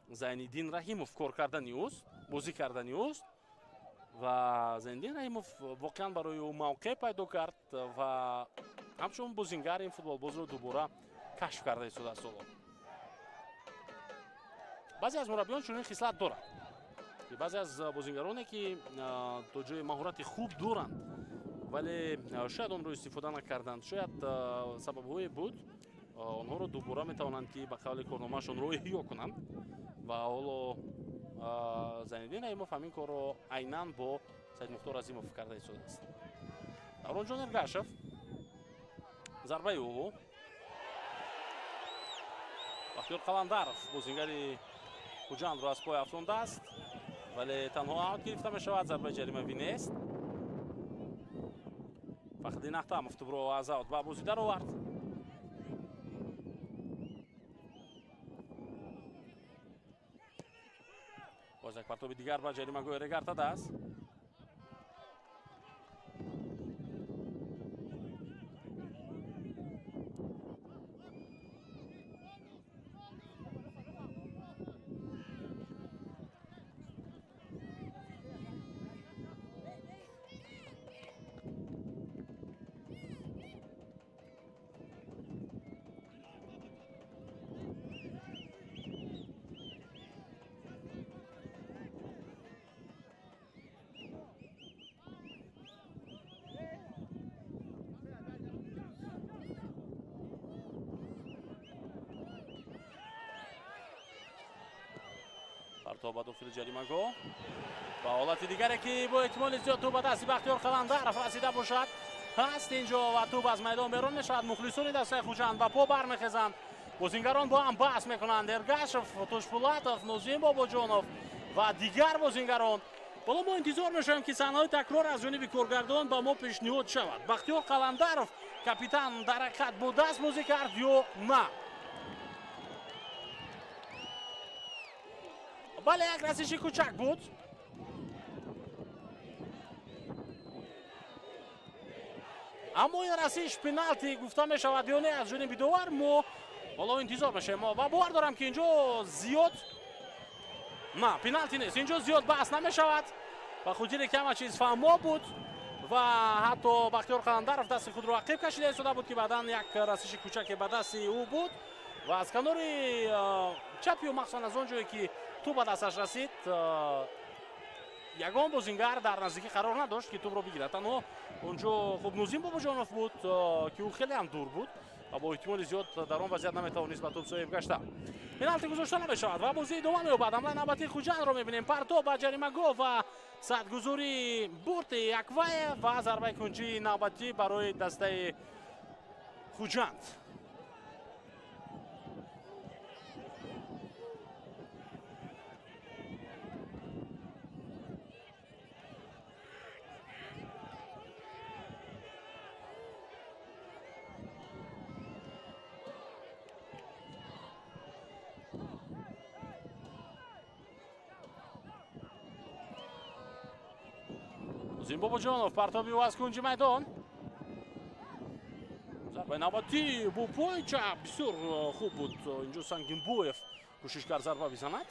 Зайниддин Раҳимов кор кардани ӯст, бозӣ кардани ӯст. Ва Зайниддин Раҳимов воқеан барои ӯ мавқеъ пайдо кард ва ҳамчун бозингар ин футболбозро дубора кашф карда истодааст. Ҳоло баъзе аз мураббиён чунин хислат доранд, ки баъзе аз бозингароне, ки то ҷои маҳорати хуб доранд, вале шояд онро истифода накарданд, шояд сабабҳое буд, онҳоро дубора метавонанд, ки ба қавли корномаашонро эҳё кунанд. Ва ҳоло Зайниддин Раҳимов ҳамин корро айнан бо Саид Мухтор Азимов карда истодааст. Давронҷон Эргашев, зарбаи ӯ. Бахтиёр Қаландаров бозингари Хуҷандро аз пой афтондааст, вале танҳо аут гирифта мешавад, зарбаи ҷаримавӣ нест. Фахриддин Ахтамов тӯбро аз аут ба бозӣ даровард. Боз як партоби дигар ба ҷаримагоҳи Регар Тадаз. Партоб ба дохили ҷаримагоҳ ва ҳолати дигаре, ки бо эҳтимоли зиёд тӯб ба дасти Бахтиёр Қаландаров расида бошад, ҳаст инҷо ва тӯб аз майдон берун мешавад. Мухлисони дастаи Хуҷанд ба по бармехезанд. Бозингарон бо ҳам баҳс мекунанд. Эргашев, Тошпулатов, Нозим Бобоҷонов ва дигар бозингарон. Ҳоло мо интизор мешавем, ки саҳнаҳои такрор аз ҷониби коргардон ба мо пешниҳод шавад. Бахтиёр Қаландаров, капитан, дар ҳақиқат бо даст бозӣ кард ё на? Бале, як расиши кӯчак буд. Аммо ин расиш пеналти гуфта мешавад ё не аз ҷониби довар, мо ҳоло интизор мешавем ва бовар дорам, ки инҷо зиёд На, пеналти нест. Инҷо зиёд баҳс намешавад. Ба хотире ки ҳама чиз фаҳмо буд ва ҳатто Бахтиёр Қаландаров дасти худро ақиб кашида истода буд, ки баъдан як расиши кӯчаке ба дасти ӯ буд ва аз канори чапи ӯ, махсусан аз он ҷое ки тӯб ба дасташ расид, ягон бозингар дар наздикӣ қарор надошт, ки тӯбро бигирад. Танҳо онҷо хуб Нузим Бобоҷонов буд, ки ӯ хеле ҳам дур буд ва бо эҳтимоли зиёд дар он вазъият наметавонист ба тӯб соҳиб гашта. Пеналти гузошта намешавад ва бозӣ идома меёбад. Ҳамлаи навбатии Хуҷандро мебинем. Партоб ба ҷаримагоҳ ва садгузории бурди Акваев ва зарбаи кунҷии навбатӣ барои дастаи Хуҷанд. Нозим Бобоҷонов, партоби ӯ аз кунҷи майдон. Зарбаи навбатӣ бо пои чап бисёр хуб буд. Инҷо Сангинбоев кӯшиш кард зарба бизанад.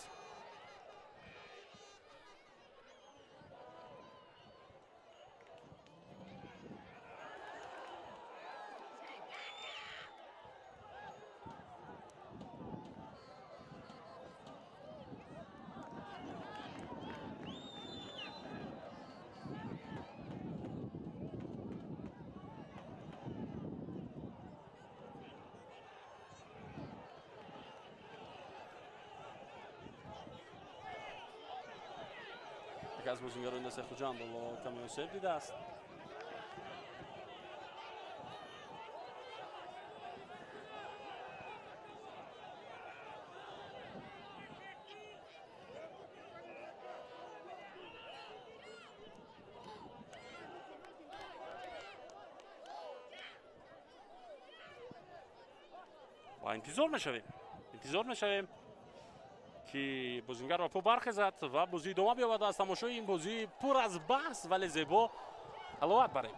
Аз бозингарони дастаи Хуҷанд ҳоло каме осеб дидааст. Ва интизор мешавем. Интизор мешавем ки бозингар ба по бархезад ва бозӣ идома биёбад. Аз тамошои ин бозӣ пур аз баҳс, вале зебо ҳаловат барем.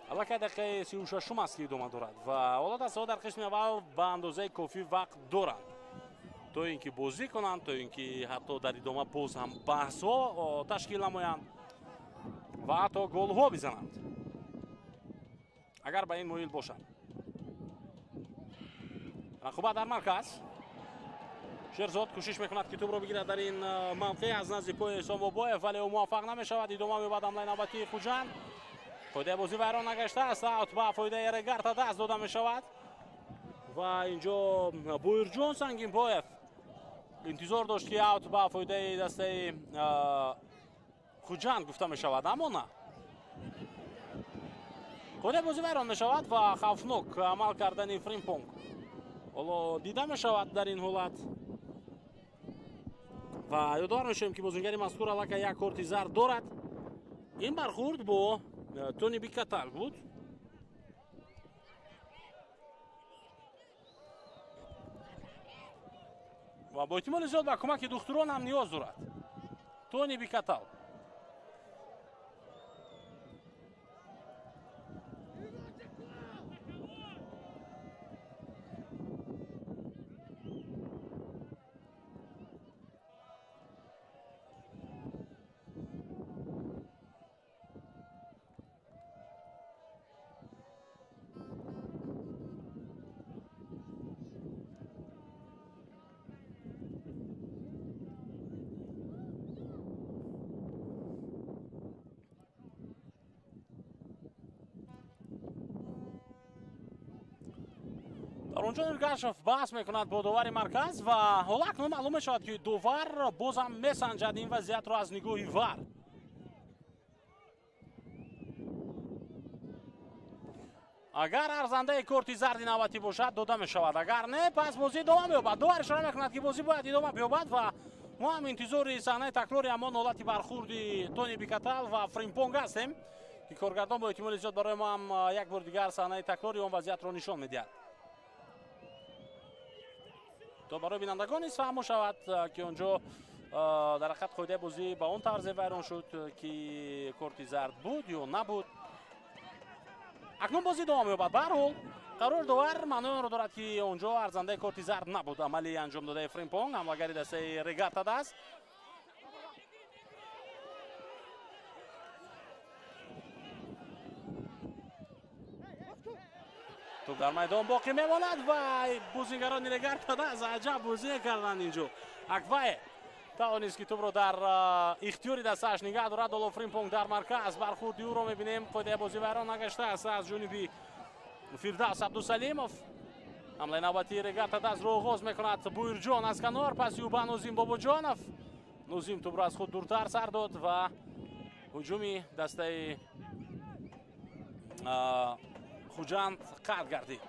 Аллакай дақиқаи 36-ум аст, ки идома дорад ва ҳоло дастаҳо дар қисми аввал ба андозаи кофӣ вақт доранд, то ин ки бозӣ кунанд, то ин ки ҳатто дар идома боз ҳам баҳсҳо ташкил намоянд ва ҳатто голҳо бизананд, агар ба ин моил бошанд. Рақобат дар марказ. Шерзод кӯшиш мекунад, ки тӯбро бигирад дар ин мавқеъ аз назди пои Эҳсон Бобоев, вале ӯ муваффақ намешавад. Идома меёбад ҳамлаи навбатии Хуҷанд. Фоидаи бозӣ вайрон нагаштааст. Аут ба фоидаи Регарта даст дода мешавад ва инҷо Боирҷон Сангинбоев интизор дошт, ки аут ба фоидаи дастаи Хуҷанд гуфта мешавад, аммо на. Фоидаи бозӣ вайрон мешавад ва хавфнок амал кардани Фримпонг ҳоло дида мешавад дар ин ҳолат. Ва ёдовар мешавем, ки бозингари мазкур аллакай як корти зард дорад. Ин бархӯрд бо Тони Бикатал буд. Ва бо эҳтимоли зиёд ба кӯмаки духтурон ҳам ниёз дорад Тони Бикатал. Онҷо Иргашев баҳс мекунад бо довари марказ ва ҳоло акнун маълум мешавад, ки довар бозам месанҷад ин вазъиятро аз нигоҳи вар. Агар арзандаи корти зарди навбатӣ бошад, дода мешавад, агар не, пас бозӣ идома меёбад. Довар ишора мекунад, ки бозӣ бояд идома биёбад ва мо ҳам интизори саҳнаи такрори ҳамон ҳолати бархӯрди Тони Бикатал ва Фримпонг ҳастем, ки коргардон бо эҳтимоли зиёд барои мо ҳам як бори дигар саҳнаи такрори он вазъиятро нишон медиҳад, то барои бинандагон низ фаҳмо шавад, ки онҷо дар ҳақиқат қоидаи бозӣ ба он тарзе вайрон шуд, ки корти зард буд ё набуд. Акнун бозӣ идома меёбад. Ба ҳар ҳол Қарор довар маънои онро дорад, ки онҷо арзандаи корти зард набуд. Амали анҷом додаи Фримпонг, ҳамлагари дастаи Регар-ТадАЗ. Тӯб дар майдон боқӣ мемонад ва бозигарони Регар-ТадАЗ аҷаб бозӣ карданд инҷо. Аквае тавонист, ки тӯбро дар ихтиёри дастааш нигаҳ дорад. Ҳоло Фримпонг дар марказ, бархурди ӯро мебинем. Қоидаи бозӣ вайрон нагаштааст аз ҷониби Фирдавс Абдусалимов. Ҳамлаи навбатии Регар-ТадАЗро оғоз мекунад Буирҷон аз канор, паси ӯ ба Нозим Бобоҷонов. Нозим тӯбро аз худ дуртар сар дод ва ҳуҷуми дастаи Хуҷанд қатъ гардид.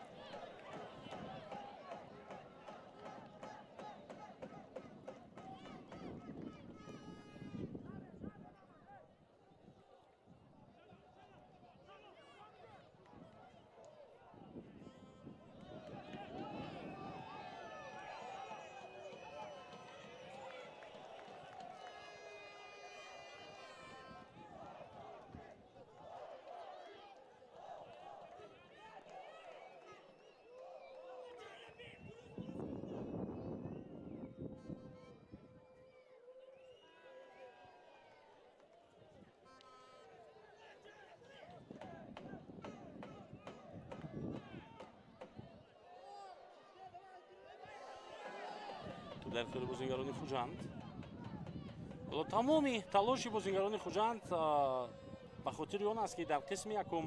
Дар ихтиёри бозингарони Хуҷанд. Ҳоло тамоми талоши бозингарони Хуҷанд ба хотири он аст, ки дар қисми якум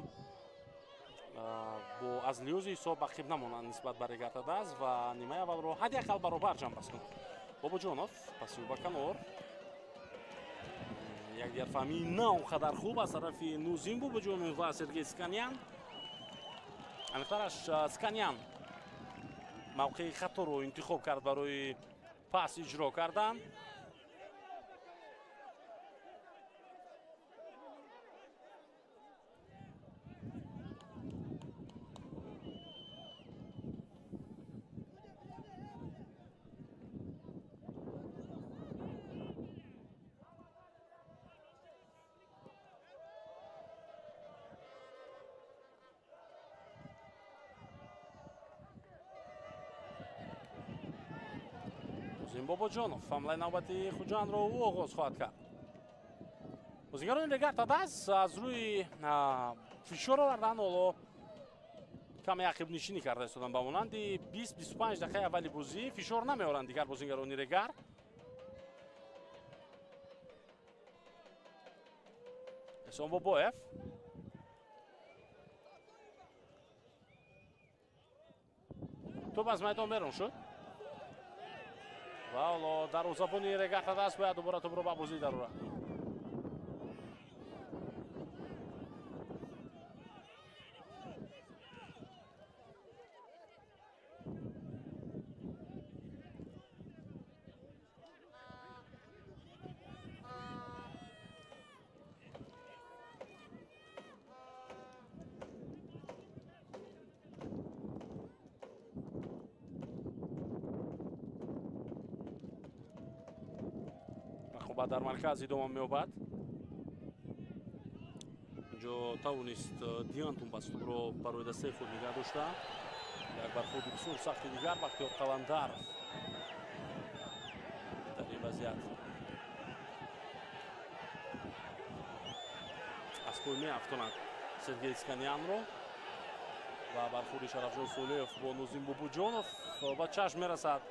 бо аз лиҳози ҳисоб ақиб намонанд нисбат ба Регар-ТадАЗ ва нимаи аввалро ҳадди ақал баробар ҷамъбаст кунанд. Бобоҷонов паси ӯ ба канор. Якдигарфаҳмии на он қадар хуб аз тарафи Нузим Бобоҷонов ва Сергей Сканян. Аниқтараш, Сканян мавқеи хаторо интихоб кард барои пас иҷро кардан. Бобоҷонов ҳамлаи навбати Хуҷандро ӯ оғоз хоҳад кард. Бозигарони Регар-ТадАЗ аз рӯи фишор овардан ҳоло каме ақибнишинӣ карда истоданд. Ба монанди 20-25 дақиқаи аввали бозӣ фишор намеоранд дигар бозигарони Регар. Эҳсон Бобоев тӯб аз майдон берун шуд ва ҳоло дарвозабони Регар-ТадАЗ бояд дубора тӯбро ба бозӣ дарорад. Дар марказ идома меёбад. Инҷо тавонист Диан тумбастубро барои дастаи худ нигаҳ дошта. Як бархурди бисёр сахти дигар Бахтиёр Қаландаров дар ин вазъият аз пой меафтонад Сергей Сканянро ва бархурди Шарафҷон Солиев бо Нозим Бобоҷонов ба чашм мерасад.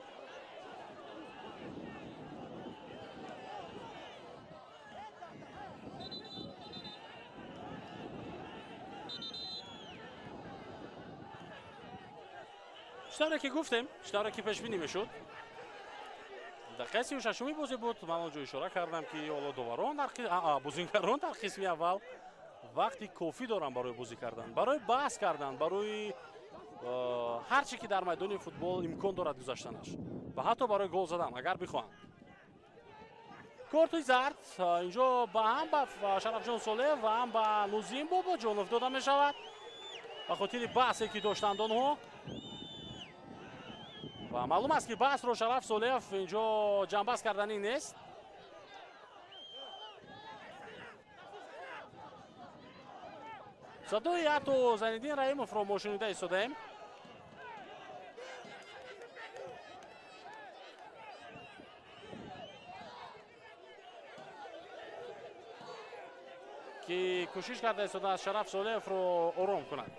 Чӣ ки гуфтем, чӣ тавре ки пешбинӣ мешуд, дақиқаи 36-уми бозӣ буд. Ман он ҷо ишора кардам, ки ҳоло доварон бозингарон дар қисми аввал вақти кофӣ доранд барои бозӣ кардан, барои баҳс кардан, барои ҳар чӣ ки дар майдони футбол имкон дорад гузаштанаш ва ҳатто барои гол задан агар бихоҳанд. Корти зард инҷо ба ҳам ба Шарафҷон Солеев ва ҳам ба Нозим Бобоҷонов дода мешавад ба хотири баҳсе ки доштанд онҳо. Ва маълум аст, ки баҳсро Шараф Солеев инҷо ҷамъбаст карданӣ нест. Садои ҳатто Зайниддин Раимовро мо шунида истодаем. кӯшиш карда истодааст Шараф Солеевро ором кунад.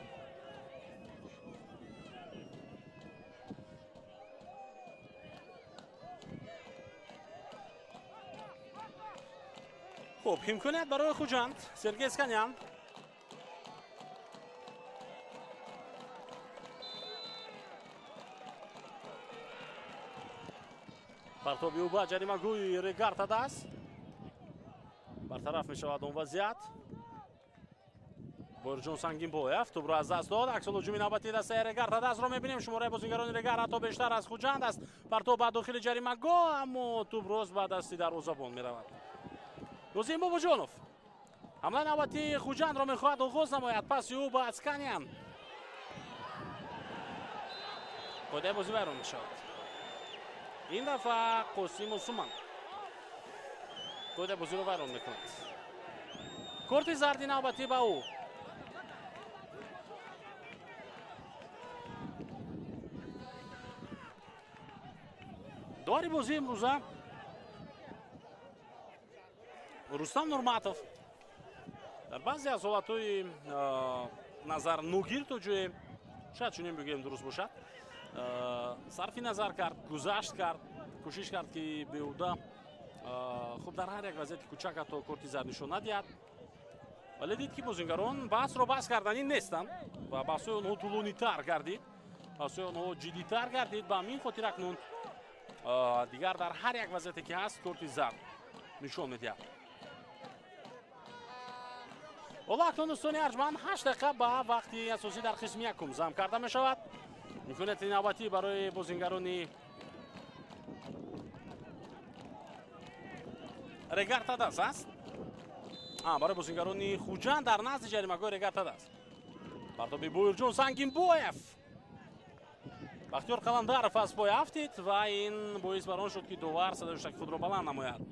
Хуб, имконият барои Хуҷанд. Сергей Сканян. Партоби ӯ ба ҷаримагӯи Регар Тадас. Бартараф мешавад он вазъият. Борҷон Сангинбоев тӯбро аз даст дод. Аксул ҳуҷуми навбатии дастаи Регар Тадасро мебинем. Шумораи бозингарони Регар ҳатто бештар аз Хуҷанд аст. Партоб ба дохили ҷаримагоҳ, аммо тӯб рост ба дасти дарвозабон меравад. Нозим Бобоҷонов ҳамлаи навбатии Хуҷандро мехоҳад оғоз намояд. Паси ӯ ба Асканян. Қоидаи бозӣ вайрон мешавад. Ин дафъа Қосим Усуман қоидаи бозиро вайрон мекунад. Корти зарди навбатӣ ба ӯ. Довари бозии имрӯза Рустам Нурматов дар баъзе аз ҳолатҳои назарногир то ҷое, шояд чунин бигӯем дуруст бошад, сарфи назар кард, гузашт кард, кӯшиш кард ки беҳуда хуб дар ҳар як вазъияти кӯчак ҳатто корти зард нишон надиҳад, вале дид ки бозингарон баҳсро баҳс карданӣ нестанд ва баҳсҳои онҳо тӯлонитар гардид, баҳсҳои онҳо ҷиддитар гардид. Ба ҳамин хотир акнун дигар дар ҳар як вазъияте ки ҳаст корти зард нишон медиҳад. Ҳоло акнун дӯстони арҷманд 8 дақиқа ба вақти асосӣ дар қисми якум зам карда мешавад. Имконияти навбатӣ барои бозингарони Регар Тадас аст. Барои бозингарони Хуҷанд дар назди ҷаримагоҳи Регар Тадас. Партоби Боирҷон Сангинбоев. Бахтиёр Қаландаров аз пой афтид ва ин боис бар он шуд ки довар садои шаки худро баланд намояд.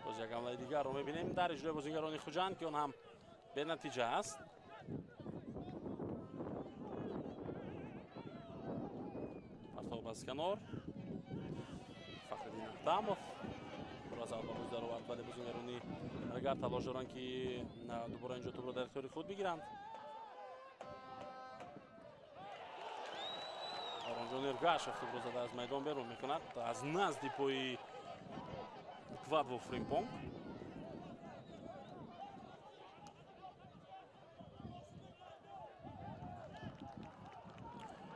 Боз як ҳамлаи дигарро мебинем дар иҷрои бозингарони Хуҷанд, ки он ҳам бенатиҷа аст. Партоб аз канор. Фахриддин Ахтамов аз аввал ба бозӣ даровард, вале бозингарони Регар талош доранд ки дубора инҷо тӯбро дар ихтиёри худ бигиранд. Оромҷон Эргашев тӯбро зада аз майдон берун мекунад аз назди пои Квадво Фримпонг.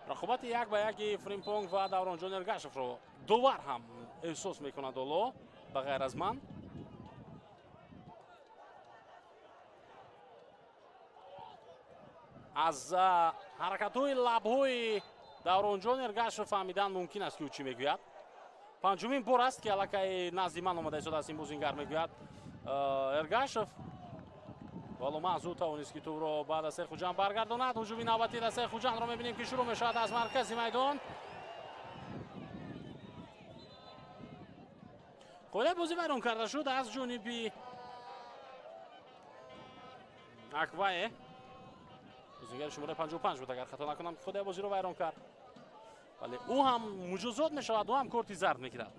Рақобати як ба яки Фримпонг ва Давронҷон Эргашевро довар ҳам эҳсос мекунад ҳоло, ба ғайр аз ман. Аз ҳаракатҳои лабҳои Давронҷон Эргашев фаҳмидан мумкин аст ки ӯ чӣ мегӯяд. Панҷумин бор аст ки аллакай назди ман омада истодааст ин бозингар, мегӯяд Эргашев. Вале маҳз ӯ тавонист ки тӯбро ба дастаи Хуҷанд баргардонад. Ҳуҷуми навбатии дастаи Хуҷандро мебинем ки шурӯъ мешавад аз маркази майдон. Қоидаи бозӣ вайрон карда шуд аз ҷониби Аквае. Бозингари шумораи 55 буд, агар хато накунам, қоидаи бозиро вайрон кард. Вале ӯ ҳам муҷозот мешавад, ӯ ҳам корти зард мегирад.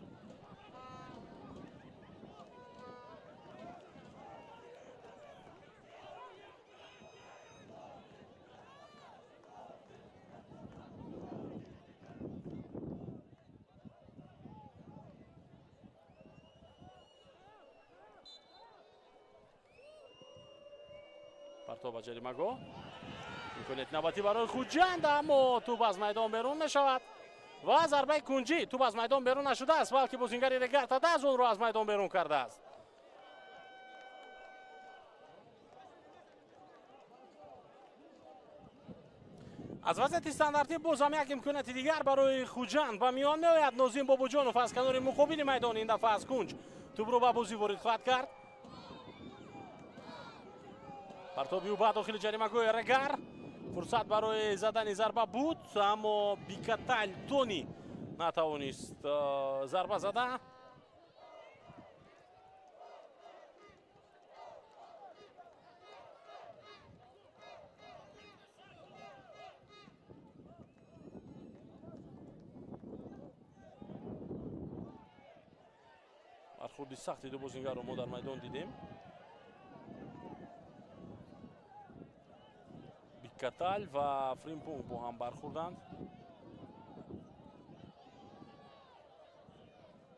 Партоб ба ҷаримагоҳ. Имконияти навбатӣ барои Хуҷанд, аммо тӯб аз майдон берун мешавад ва зарбаи кунҷӣ. Тӯб аз майдон берун нашудааст, балки бозингари Регар-ТадАЗ онро аз майдон берун кардааст. Аз вазъияти стандартӣ боз ҳам як имконияти дигар барои Хуҷанд ба миён меояд. Нозим Бобоҷонов аз канори муқобили майдон ин дафъа аз кунҷ тӯбро ба бозӣ ворид хоҳад кард. Партоби ӯ ба дохили ҷаримагоҳи Регар. Фурсат барои задани зарба буд, аммо Бикатал Тони натавонист зарба зада. Бархурди сахти ду бозингарро мо дар майдон дидем. Бикатал ва Фримпонг бо ҳам бархурданд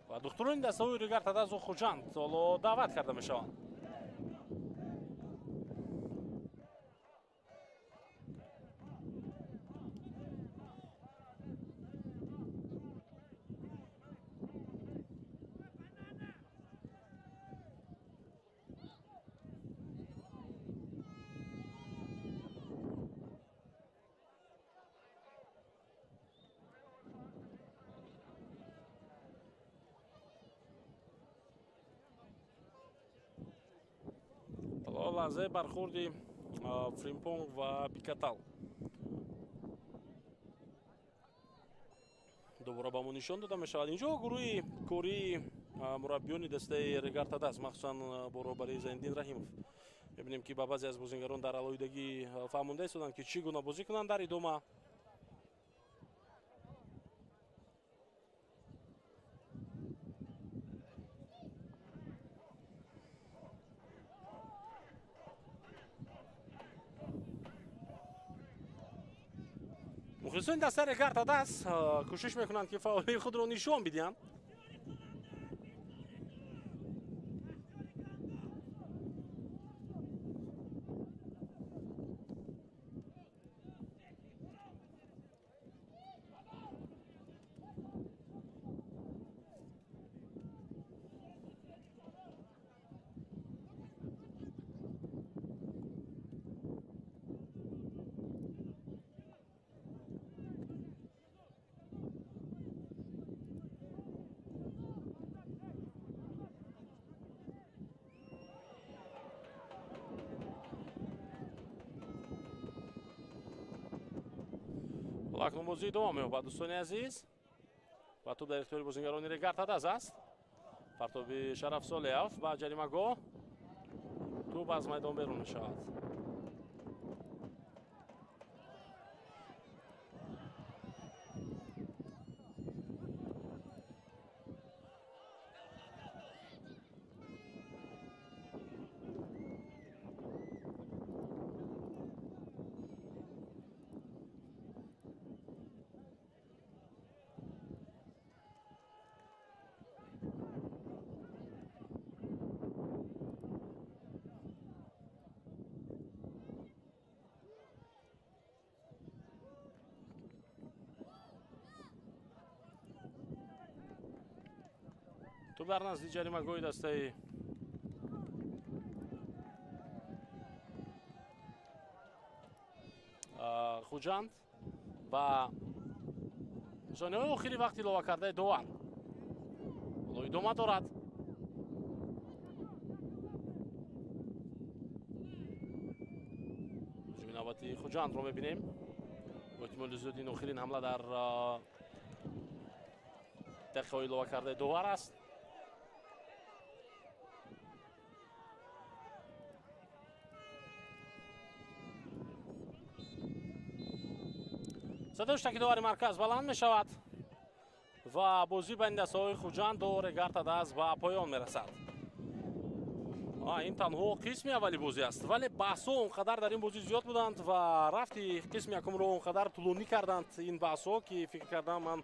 ва духтурони дастаҳои Регар-ТадАЗу Хуҷанд ҳоло даъват карда мешаванд. Лаҳзаи бархурди Фримпонг ва Бикатал дубора ба мо нишон дода мешавад. Инҷо гурӯҳи кории мураббиёни дастаи Регар-ТадАЗ, махсусан бо роҳбарии Зайниддин Раҳимов, мебинем ки ба баъзе аз бозингарон дар алоҳидагӣ фаҳмонда истоданд, ки чӣ гуна бозӣ кунанд дар идома. Мухлисони дастаи Регар-ТадАЗ кӯшиш мекунанд, ки фаъолии худро нишон бидиҳанд. Акнун бозӣ идома меёбад, дӯстони азиз, ва тӯб дар ихтиёри бозингарони Регар-ТадАЗ аст. Партоби Шараф Солеев ба ҷаримагоҳ, тӯб аз майдон берун мешавад. Тӯб дар назди ҷаримагоҳи дастаи Хуҷанд ва сониҳои охири вақти иловакардаи довар ҳоло идома дорад. Ҳуҷуми навбати Хуҷандро мебинем. Бо эҳтимоли зиёд ин охирин ҳамла дар дақиқаҳои иловакардаи довар аст. Садои ҳуштаки довари марказ баланд мешавад ва бозӣ байни дастаҳои Хуҷанду Регар-ТадАЗ ба поён мерасад. Ин танҳо қисми аввали бозӣ аст, вале баҳсҳо он қадар дар ин бозӣ зиёд буданд ва рафти қисми якумро он қадар тӯлонӣ карданд ин баҳсҳо, ки фикр кардам ман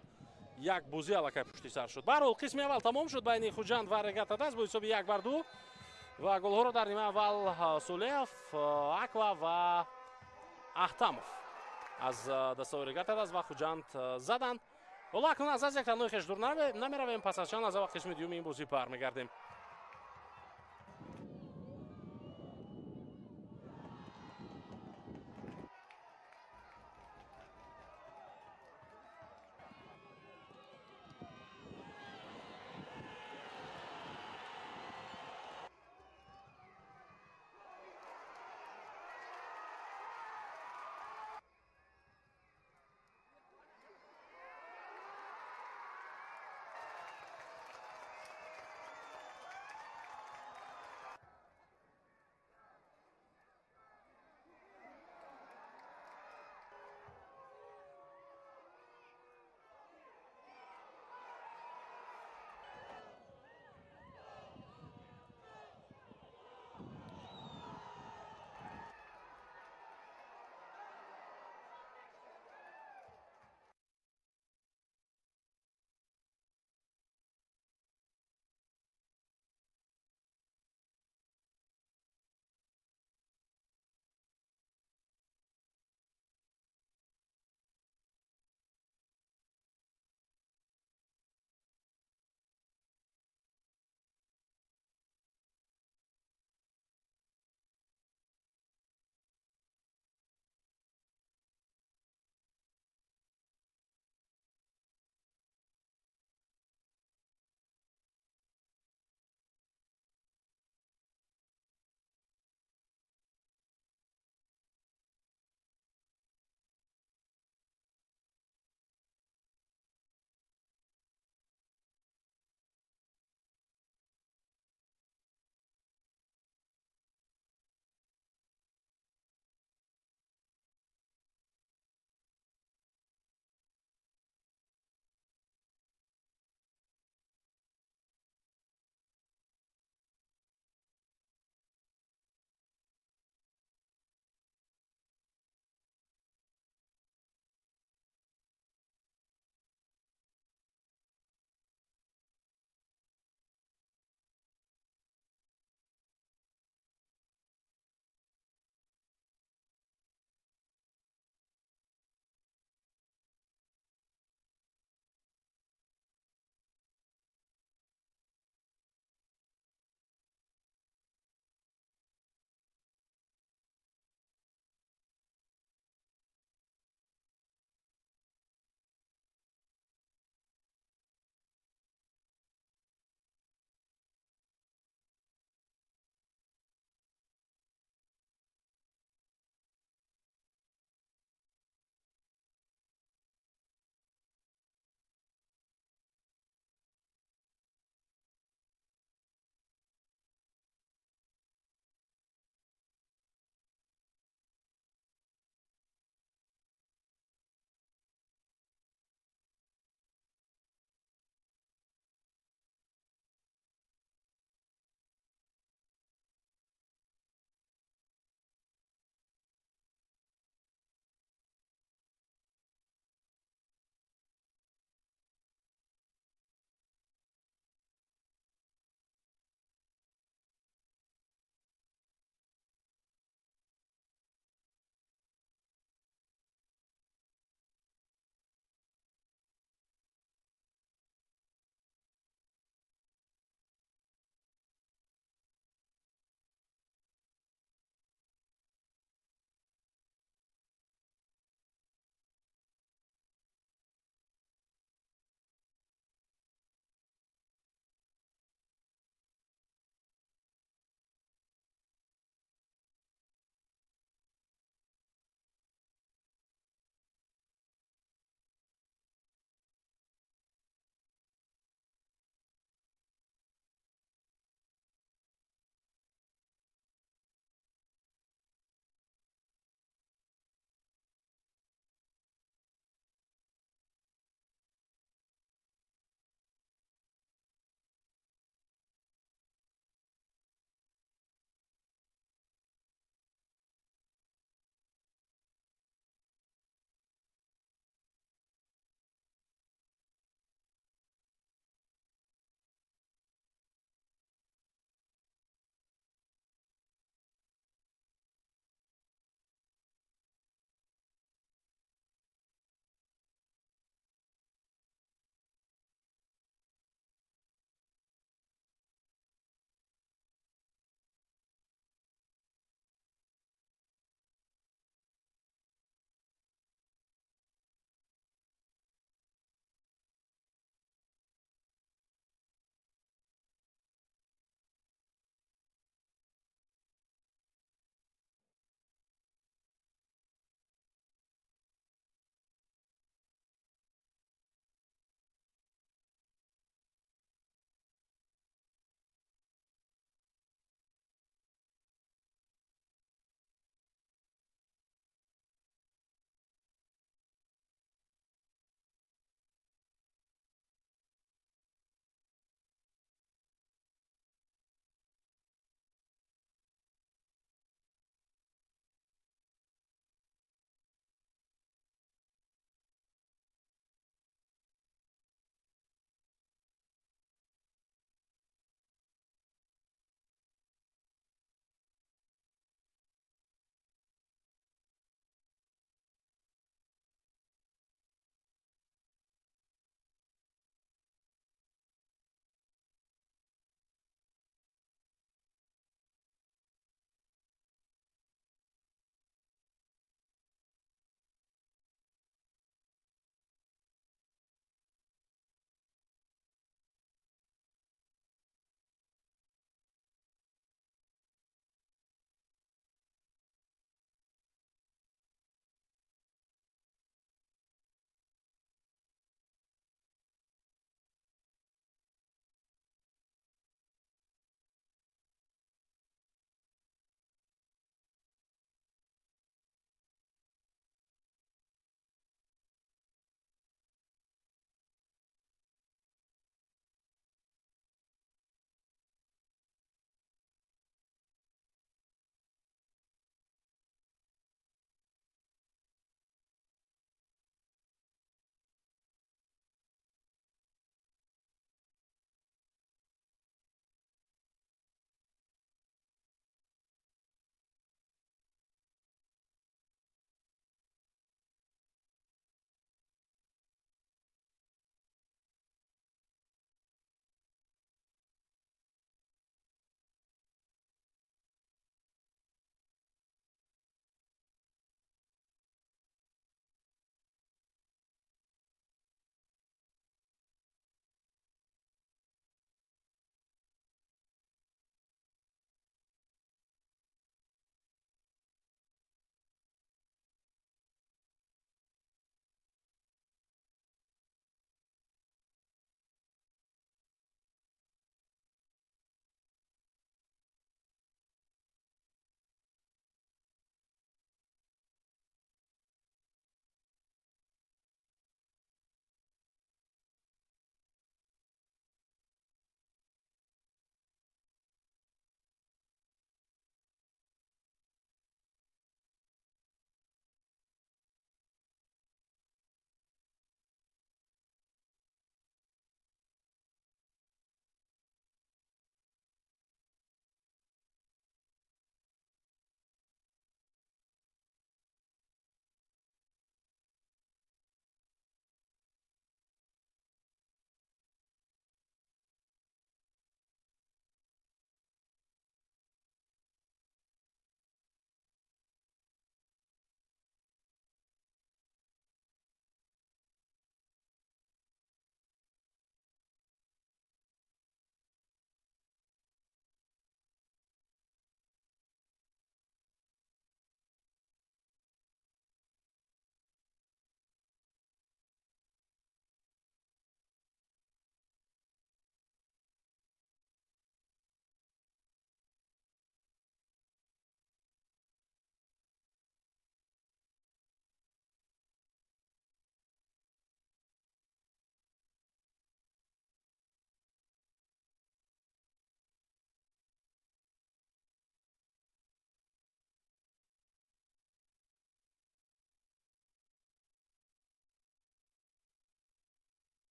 як бозӣ аллакай пушти сар шуд. Баҳрҳол қисми аввал тамом шуд байни Хуҷанд ва Регар-ТадАЗ бо ҳисоби 1-2 ва голҳоро дар нимаи аввал Солеев, Аква ва Ахтамов аз дастовари гардад ва Хуҷанд заданд. Ҳоло акнун аз як танҳои хеш дур намеравем, пас аз чанд лаҳза ва қисми дуюми ин бозӣ бармегардем.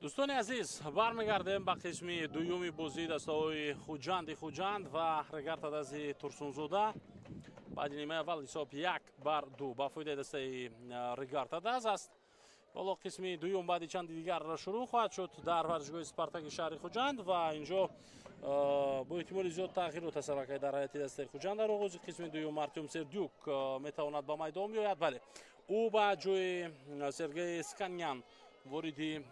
Дӯстони азиз, бармегардем ба қисми дуюми бозии дастаҳои Хуҷанди Хуҷанд ва Регар-ТадАЗи Турсунзода. Баъди нимаи аввал ҳисоб 1-2 ба фоидаи дастаи Регар-ТадАЗ аст. Ҳоло қисми дуюм баъди чанди дигар шурӯъ хоҳад шуд дар варзишгоҳи Спартаки шаҳри Хуҷанд ва инҷо бо эҳтимоли зиёд тағйирот аст аллакай дар ҳайати дастаи Хуҷанд. Дар оғози қисми дуюм Артём Сердюк метавонад ба майдон биёяд, бале, ӯ ба ҷои Сергей Сканян вориди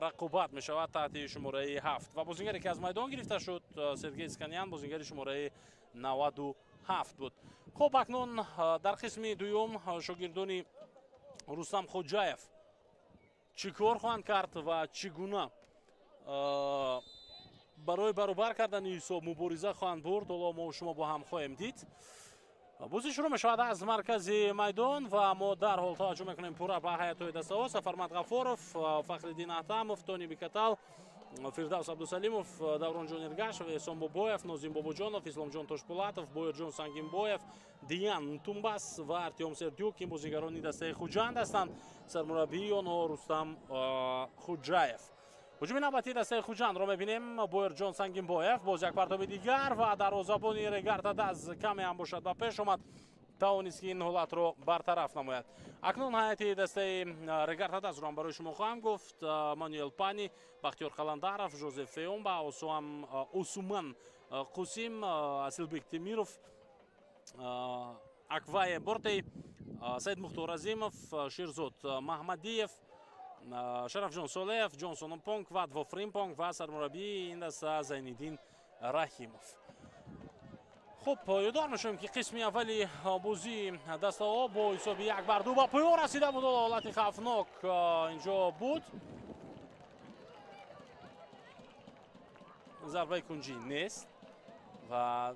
рақобат мешавад таҳти шумораи 7 ва бозингаре ки аз майдон гирифта шуд Сергей Сканян бозингари шумораи 97 буд. Хуб, акнун дар қисми дуюм шогирдони Рустам Хоҷаев чӣ кор хоҳанд кард ва чӣ гуна барои баробар кардани ҳисоб мубориза хоҳанд бурд, ҳоло мо шумо бо ҳам хоҳем дид. Бозӣ шурӯъ мешавад аз маркази майдон ва мо дарҳол таваҷҷӯҳ мекунем пурра ба ҳайатҳои дастаҳо. Сафармад Ғафоров, Фахриддин Аҳтамов, Тони Бикатал, Фирдавс Абдусалимов, Давронҷон Иргашев, Эҳсон Бобоев, Нозим Бобоҷонов, Исломҷон Тошпулатов, Боирҷон Сангинбоев, Диян Тумбас ва Артём Сердюк. Ин бозигарони дастаи Хуҷанд ҳастанд. Сармураббии онҳо Рустам Хуҷаев. Ҳуҷуми навбатии дастаи Хуҷандро мебинем. Боирҷон Сангинбоев боз як партоби дигар ва дарвозабони Регар-ТадАЗ каме ҳам бошад ба пеш омад, тавонист ки ин ҳолатро бартараф намояд. Акнун ҳайати дастаи Регар-ТадАЗро ҳам барои шумо хоҳам гуфт. Мануэл Пани, Бахтиёр Қаландаров, Жозеф Феомба, Осуман Қусим, Асилбек Темиров, Аквае Бортей, Саид Мухтор Азимов, Шерзод Маҳмадиев, Шарафҷон Солеев, Ҷонсон Понг ва Двофримпонг ва сармураббии ин даста Зайниддин Раҳимов. Хуб, ёдовар мешавем ки қисми аввали бозии дастаҳо бо ҳисоби 1-2 ба поён расида буд. Ҳолати хавфнок инҷо буд. Зарбаи кунҷӣ нест ва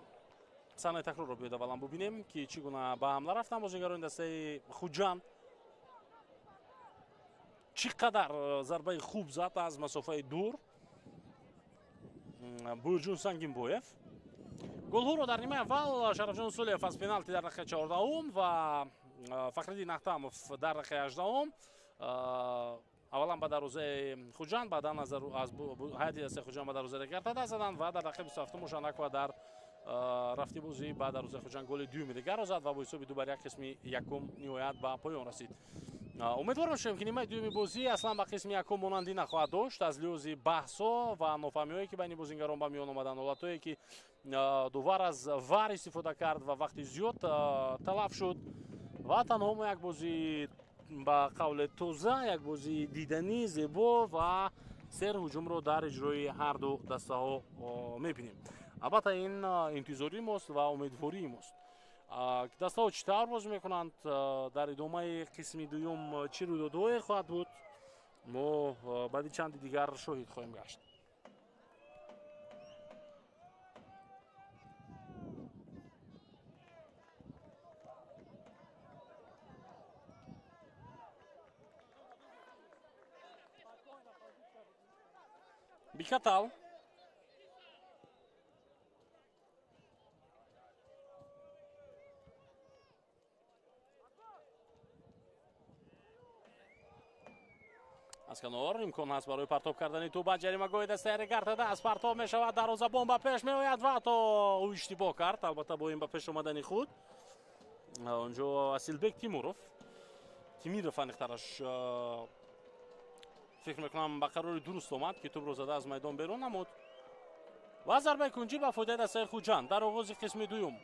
саҳнаи такрорро биёед аввалан бубинем ки чӣ гуна ба ҳамла рафтанд бозигарони дастаи Хуҷанд. Чӣ қадар зарбаи хуб зад аз масофаи дур Боирҷон Сангинбоев. Голҳоро дар нимаи аввал Шарафҷон Сулеев аз пеналти дар дақиқаи 14 ва Фахриддин Аҳтамов дар дақиқаи 18 аввалан ба дарвозаи Хуҷанд, баъдан аз ҳайати дастаи Хуҷанд ба дарвозаи Регар-ТадАЗ заданд ва дар дақиқаи 27 Шанакова дар рафти бозӣ ба дарвозаи Хуҷанд голи дуюми дигарро зад ва бо ҳисоби 2-1 қисми якум ниҳоят ба поён расид. Умедвор мешавем ки нимаи дуюми бозӣ аслан ба қисми якум монандӣ нахоҳад дошт аз лиҳози баҳсҳо ва нофаҳмиҳое ки байни бозингарон ба миён омаданд, ҳолатҳое ки довар аз вар истифода кард ва вақти зиёд талаф шуд ва танҳо мо як бозии ба қавле тоза, як бозии диданӣ, зебо ва серҳуҷумро дар иҷрои ҳарду дастаҳо мебинем. Албатта ин интизории мост ва умедвории мост. Дастаҳо чӣ тавр бозӣ мекунанд, дар идомаи қисми дуюм чӣ рӯйдодҳое хоҳад буд, мо баъди чанди дигар шоҳид хоҳем гашт. Бикатал аз канор имкон ҳаст барои партоб кардани тӯб ба ҷаримагоҳи дастаи Регар-ТадАЗ. Партоб мешавад, дарвозабон ба пеш меояд ва то ӯ иштибоҳ кард, албатта бо ин ба пеш омадани худ. Онҷо Асилбек Тимиров аниқтараш фикр мекунам ба қарори дуруст омад ки тӯбро зада аз майдон берун намуд ва зарбаи кунҷӣ ба фоидаи дастаи Хуҷанд дар оғози қисми дуюм.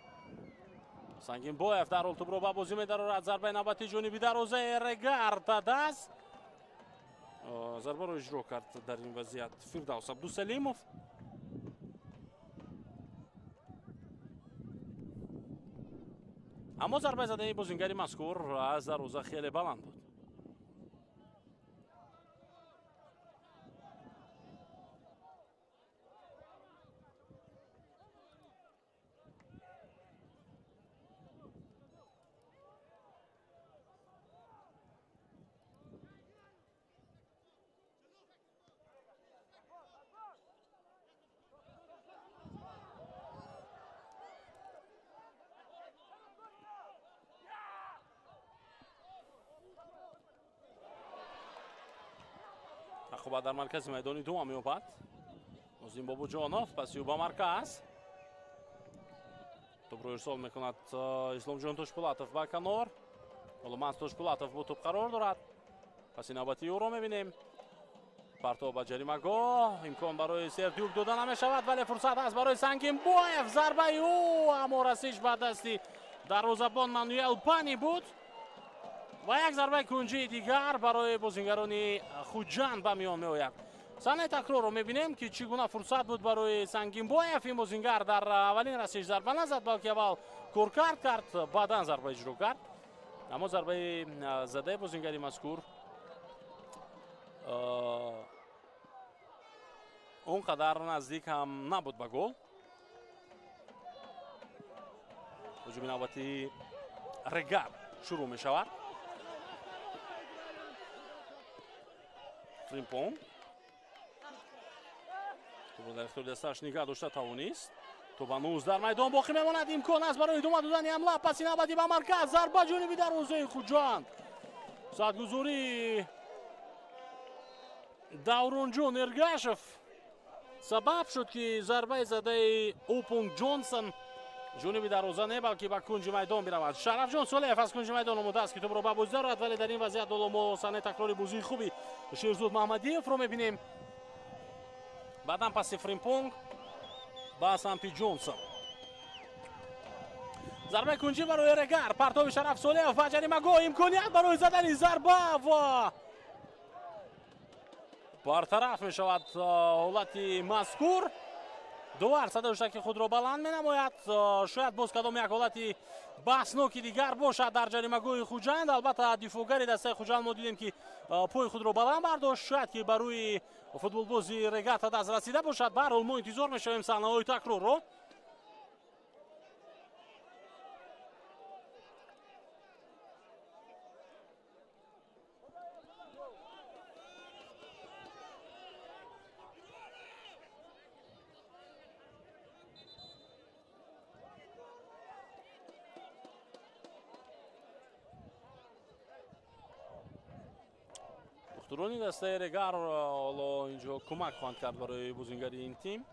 Сангинбоев дарҳол тӯбро ба бозӣ медарорад. Зарбаи навбатии ҷониби дарвозаи Регар-ТадАЗ. Зарбаро иҷро кард дар ин вазъият Фирдавс Абдусалимов. Аммо зарбаи задаи бозингари мазкур аз дарвоза хеле баланд буд. Рақобат дар маркази майдони дума меёбад. Нозим Бобоҷонов паси ӯ ба марказ. Тӯбро ирсол мекунад Исломҷон Тошпулатов ба канор. Ҳоло Манс Тошпулатов бо тӯб қарор дорад. Паси навбати ӯро мебинем. Партов ба ҷаримагоҳ. Имкон барои Сердюк дода намешавад, вале фурсат аст барои Сангинбоев. Зарбаи ӯ, аммо расиш ба дасти дарвозабон Мануэл Пани буд. Ва як зарбаи кунҷии дигар барои бозингарони Хуҷанд ба миён меояд. Саҳнаи такрорро мебинем, ки чӣ гуна фурсат буд барои Сангинбоев. Ин бозингар дар аввалин расиш зарба назад, балки аввал коркард кард, баъдан зарба иҷро кард. Аммо зарбаи задаи бозингари мазкур он қадар наздик ҳам набуд ба гол. Ҳуҷуми навбати Регар шурӯъ мешавад. Фримпонг тӯбро дар ихтиёри дасташ нигаҳ дошта тавонист. Тӯб ҳанӯз дар майдон боқӣ мемонад. Имкон аст барои идома додани ҳамла. Паси навбатӣ ба марказ. Зарба ҷониби дарвозаи Хуҷанд. Садгузории Давронҷон Эргашев сабаб шуд, ки зарбаи задаи Опунг Ҷонсон ҷониби дарвоза не, балки ба кунҷи майдон биравад. Шарафҷон Солеев аз кунҷи майдон омода аст, ки тӯбро ба бозӣ дарорад, вале дар ин вазъият ҳоло мо саҳнаи такрори бозии хуби Шерзод Маҳмадиевро мебинем. Баъдан паси Фримпонг ба самти Ҷонсон. Зарбаи кунҷӣ барои Регар. Партови Шараф Солеев ба ҷаримагоҳ. Имконият барои задани зарба ва бартараф мешавад ҳолати мазкур. Довар садои худро баланд менамояд. Шояд боз кадом як ҳолати баҳсноки дигар бошад дар ҷаримагоҳи Хуҷанд. Албатта дифоъгари дастаи Хуҷанд мо дидем, ки пои худро баланд бардошт. Шояд ки ба рӯи футболбози Регар даст расида бошад. Баҳрҳол мо интизор мешавем саҳнаҳои такрорро. Духтурони дастаи Регар ҳоло инҷо кӯмак хоҳанд кард барои бозингари ин тим.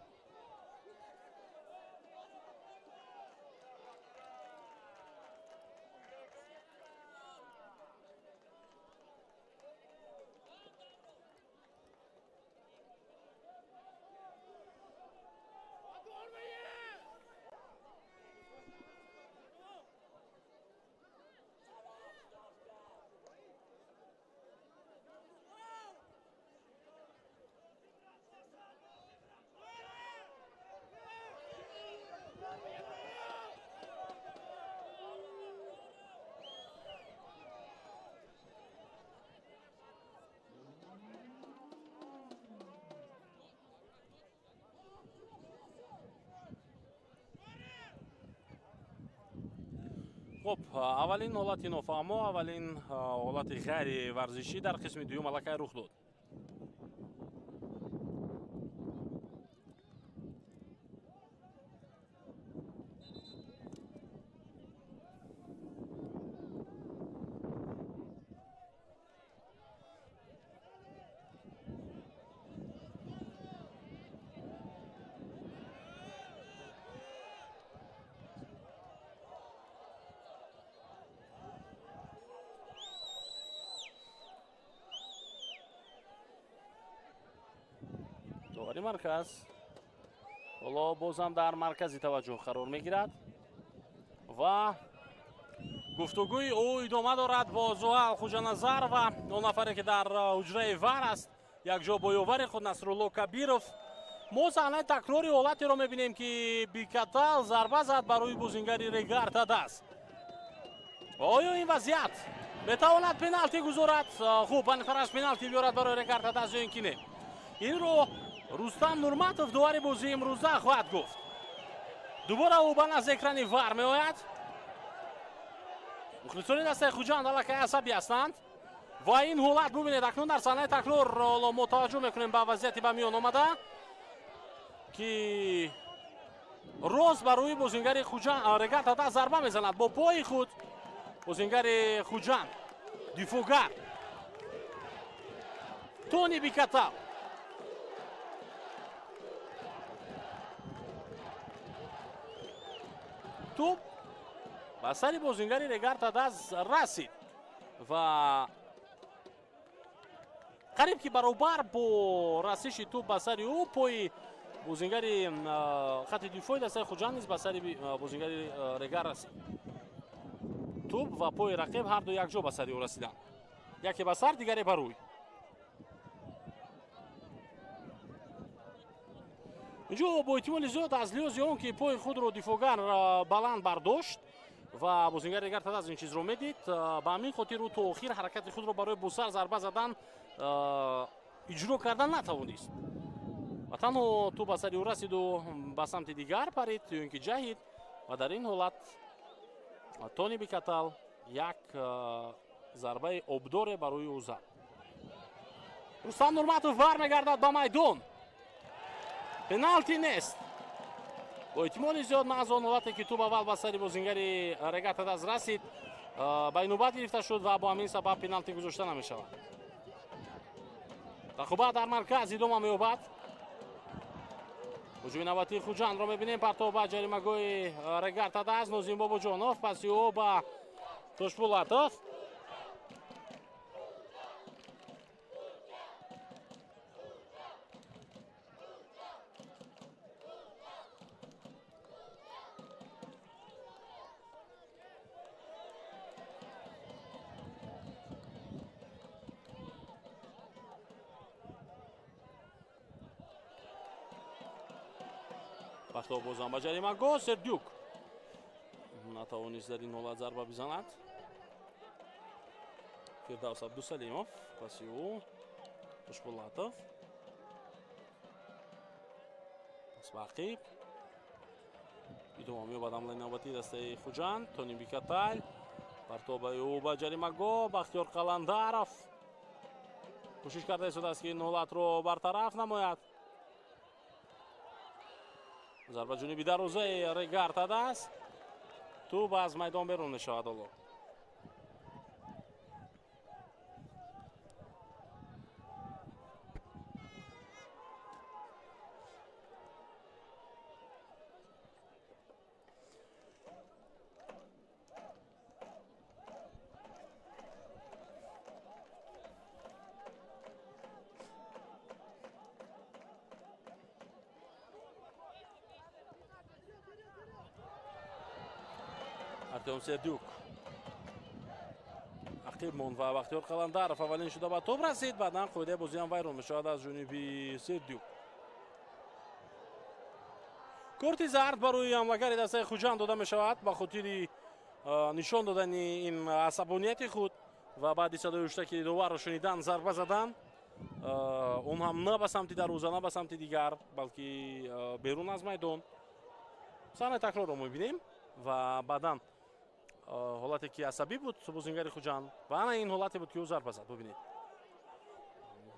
Хуб, аввалин ҳолати нофаҳмо, аввалин ҳолати ғайриварзишӣ дар қисми дуюм аллакай рух дод. Довари марказ ҳоло бозам дар маркази таваҷҷӯҳ қарор мегирад ва гуфтугӯи ӯ идома дорад бо Зуҳал Хуҷаназар ва он нафаре, ки дар ҳуҷраи вар аст, якҷо бо ёвари худ Насрулло Кабиров. Мо саҳнаи такрори ҳолатеро мебинем, ки Бикатал зарба зад ба рӯи бозингари Регар Тадас. Оё ин вазъият метавонад пеналти гузорад? Хуб, банифараш пеналти биёрад барои Регар Тадас ё ин ки не? Инро Рустам Нурматов, довари бозии имрӯза, хоҳад гуфт. Дубора ӯ ба назди экрани вар меояд. Мухлисони дастаи Хуҷанд аллакай асабӣ ҳастанд ва ин ҳолат бубинед, акнун дар саҳнаи такрор ҳоло мо таваҷҷӯҳ мекунем ба вазъияти ба миён омада, ки рост ба рӯи бозингари Хуҷанд Регар Тадас зарба мезанад бо пои худ. Бозингари Хуҷанд дифоъгар Тони Бикатал. Тӯб ба сари бозингари Регар Тадаз расид ва қариб ки баробар бо расиши тӯб ба сари ӯ пои бозингари хати дифои дастаи Хуҷанд низ ба сари бозингари Регар расид. Тӯб ва пои рақиб ҳарду якҷо ба сари ӯ расиданд, яке ба сар, дигаре ба рӯй. Инҷо бо эҳтимоли зиёд аз лиҳози он ки пои худро дифоъгар баланд бардошт ва бозингари Регар Тадаз ин чизро медид, ба ҳамин хотир ӯ то охир ҳаракати худро барои бо сар зарба задан иҷро кардан натавонист ва танҳо тӯб ба сари ӯ расиду ба самти дигар парид ё ин ки ҷаҳид ва дар ин ҳолат Тони Бикатал як зарбаи обдоре барои ӯ зад. Рустам Нурматов бармегардад ба майдон. Пеналти нест. Бо эҳтимоли зиёд маҳз он ҳолате ки тӯб аввал ба сари бозингари Регар Тадаз расид, ба инобат гирифта шуд ва бо ҳамин сабаб пеналти гузошта намешавад. Рақобат дар марказ идома меёбад. Ҳуҷуми навбатии Хуҷандро мебинем. Партов ба ҷаримагоҳи Регар Тадаз. Нозим Бобоҷонов, паси ӯ ба Тошпулатов. Партов бозам ба ҷаримагоҳ. Сердюк натавонист дар ин ҳолат зарба бизанад. Фирдавс Абдусалимов, паси ӯ Тошпулатов, пас ба ақиб. Идома меёбад ҳамлаи навбатии дастаи Хуҷанд. Тони Бикатал, партов ба ӯ ба ҷаримагоҳ. Бахтиёр Қаландаров кӯшиш карда истодааст ки ин ҳолатро бартараф намояд. Зарба ҷониби дарвозаи Регар Тадаз. Тӯб аз майдон берун мешавад ҳоло. Артем Сердюк ақиб монд ва Бахтиёр Қаландаров аввалин шуда ба тӯб расид. Баъдан қоидаи бозиам вайрон мешавад аз ҷониби Сердюк. Корти зард барои ҳамлагари дастаи Хуҷанд дода мешавад ба хотири нишон додани ин асабонияти худ ва баъди садои ҳуштаки доварро шунидан зарба задан, он ҳам на ба самти дарвоза, на ба самти дигар, балки берун аз майдон. Саҳнаи такрорро мебинем ва баъдан ҳолате ки асабӣ буд бозингари Хуҷанд ва ана ин ҳолате буд ки ӯ зарба зад. Бубинед,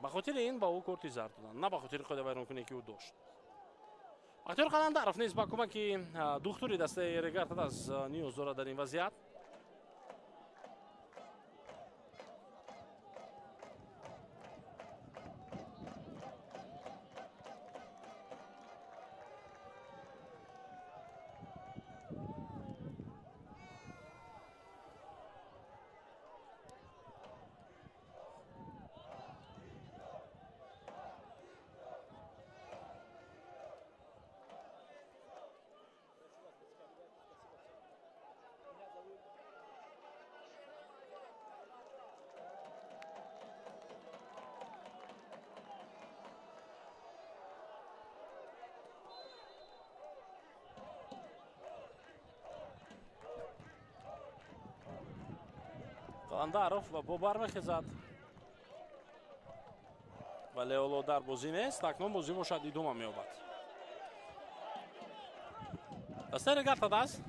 ба хотири ин ба ӯ корти зард доданд, на ба хотири қоидавайронкуние ки ӯ дошт. Бахтиёр Қаландаров низ ба кӯмаки духтури дастаи Регар Тадаз ниёз дорад дар ин вазъият. Қаландаров ва бо бармехезад, вале ҳоло дар бозӣ нест. Акнун бозӣ бошад идома меёбад. Дастаи Регар Тадаз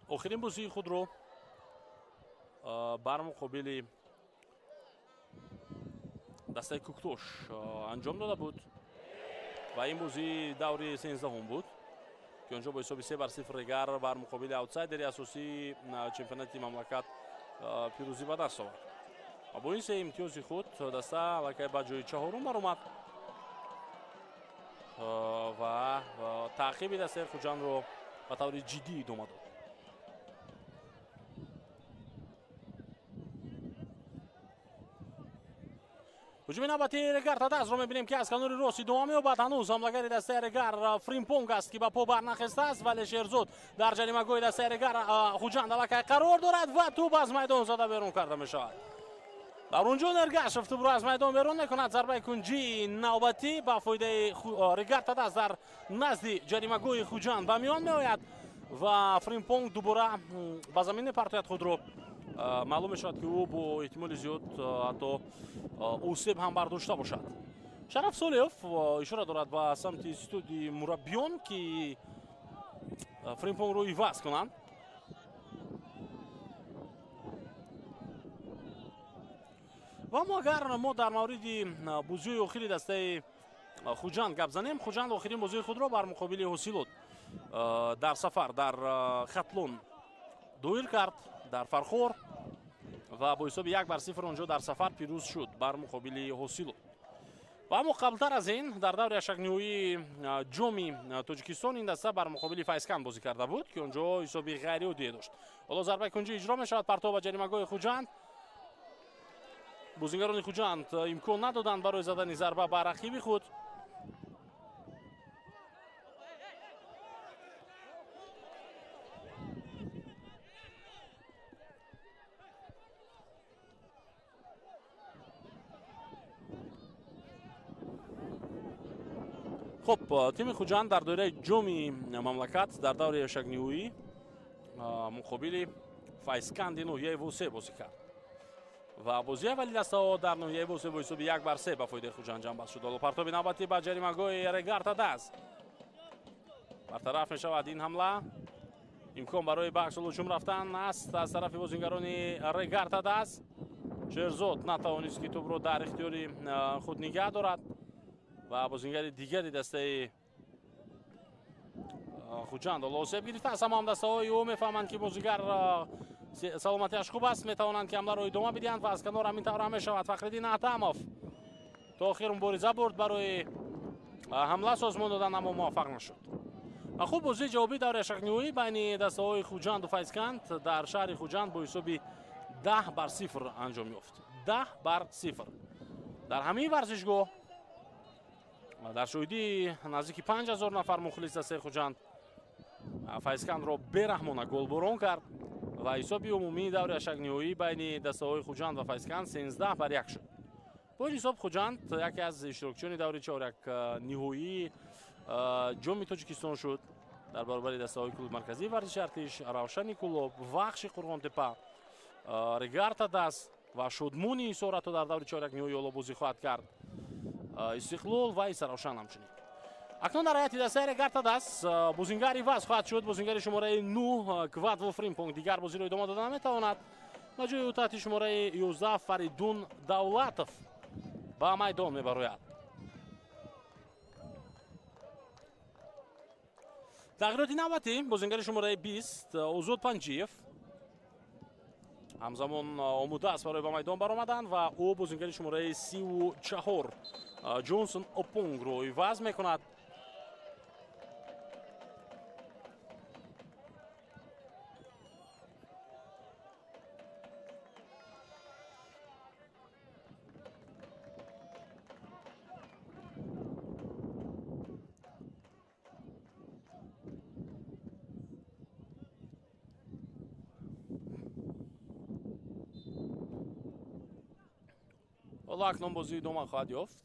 охирин бозии худро бар муқобили дастаи Куктош анҷом дода буд ва ин бозӣ даври 13-ум буд ки онҷо бо ҳисоби 3-0 Регар бар муқобили аутсайдери асосии чемпионати мамлакат пирӯзӣ ба даст овард. Ва бо ин се имтиёзи худ даста аллакай ба ҷои чаҳорум баромад ва таъқиби дастаи Хуҷандро ба таври ҷиддӣ идома дод. Ҳуҷуми навбати Регар Тадазро мебинем, ки аз канори рост идома меёбад. Ҳанӯз ҳамлагари дастаи Регар Фримпонг аст, ки ба по барнахестааст, вале Шерзод дар ҷаримагоҳи дастаи Регар Хуҷанд аллакай қарор дорад ва тӯб аз майдон зада берун карда мешавад. Дар он ҷо Нергашев тӯбро аз майдон берун мекунад. Зарбаи кунҷии навбатӣ ба фоидаи Регар Тадаз дар назди ҷаримагоҳи Хуҷанд ба миён меояд ва Фримпонг дубора ба замин мепартояд худро. Маълум мешавад, ки ӯ бо эҳтимоли зиёд ҳатто осеб ҳам бардошта бошад. Шараф Солиев ишора дорад ба самти студии мураббиён, ки Фримпонгро иваз кунанд. Ва аммо агар мо дар мавриди бозиҳои охири дастаи Хуҷанд гап занем, Хуҷанд охирин бозии худро бар муқобили Ҳосилот дар сафар дар Хатлон доир кард дар Фархор ва бо ҳисоби 1-0 онҷо дар сафар пирӯз шуд бар муқобили Ҳосилот. Ва аммо қаблтар аз ин дар даври ҳаштякниҳоии ҷоми Тоҷикистон ин даста бар муқобили Файзканд бозӣ карда буд, ки онҷо ҳисоби ғайриоддие дошт. Ҳоло зарбаи кунҷӣ иҷро мешавад, партов ба ҷаримагоҳи Хуҷанд. Бозингарони Хуҷанд имкон надоданд барои задани зарба ба рақиби худ. Хуб, тими Хуҷанд дар доираи ҷоми мамлакат дар даври ҳаштякниҳоӣ муқобили Файзканди ноҳияи Восе бозӣ кард ва бозии аввали дастаҳо дар ноҳияи Восе бо ҳисоби 1-3 ба фоидаи Хуҷанд ҷамъбаст шуд. Ҳоло партоби навбатӣ ба ҷаримагоҳи Регар Тадаз. Бартараф мешавад ин ҳамла. Имкон барои ба аксул ҳуҷум рафтан аст аз тарафи бозингарони Регар Тадаз. Шерзод натавонист, ки тӯбро дар ихтиёри худ нигаҳ дорад ва бозингари дигари дастаи Хуҷанд ҳоло осеб гирифтааст. Аммо ҳамдастаҳои ӯ мефаҳманд, ки бозингар саломатиаш хуб аст, метавонанд, ки ҳамларо идома бидиҳанд ва аз канор ҳамин тавр ҳам мешавад. Фахриддин Атамов то охир мубориза бурд барои ҳамла созмон додан, аммо муваффақ нашуд. Хуб, бозии ҷавобии даври ҳаштякниҳоӣ байни дастаҳои Хуҷанду Файзканд дар шаҳри Хуҷанд бо ҳисоби 10-0 анҷом ёфт. 10-0 дар ҳамин варзишгоҳ дар шоҳидии наздики 5000 нафар мухлис дастаи Хуҷанд Файзкандро бераҳмона голборон кард ва ҳисоби умумии даври ҳаштякниҳоӣ байни дастаҳои Хуҷанд ва Файзканд 13-1 шуд. Бо ин ҳисоб Хуҷанд яке аз иштирокчиёни даври чорякниҳоии ҷоми Тоҷикистон шуд дар баробари дастаҳои клуби марказии варзиши Артиш, Равшани Кӯлоб, Вахши Қурғонтепа, Регар Тадаз ва Шодмони Ҳисорато дар даври чорякниҳоӣ ҳоло бозӣ хоҳад кард. Истиқлол ва Исаравшан ҳамчунин. Акнун дар ҳайати дастаи Регар Тадаз бозингар иваз хоҳад шуд. Бозингари шумораи 9 Квадво Фримпонг дигар бозиро идома дода наметавонад. Ба ҷои ӯ таҳти шумораи 11 Фаридун Давлатов ба майдон мебарояд. Тағйироти навбатӣ бозингари шумораи 20 Озод Панҷиев ҳамзамон омода аст барои ба майдон баромадан ва ӯ бозингари шумораи 34 Ҷонсон Опонгро иваз мекунад. Ҳоло акнун бозӣ идома хоҳад ёфт.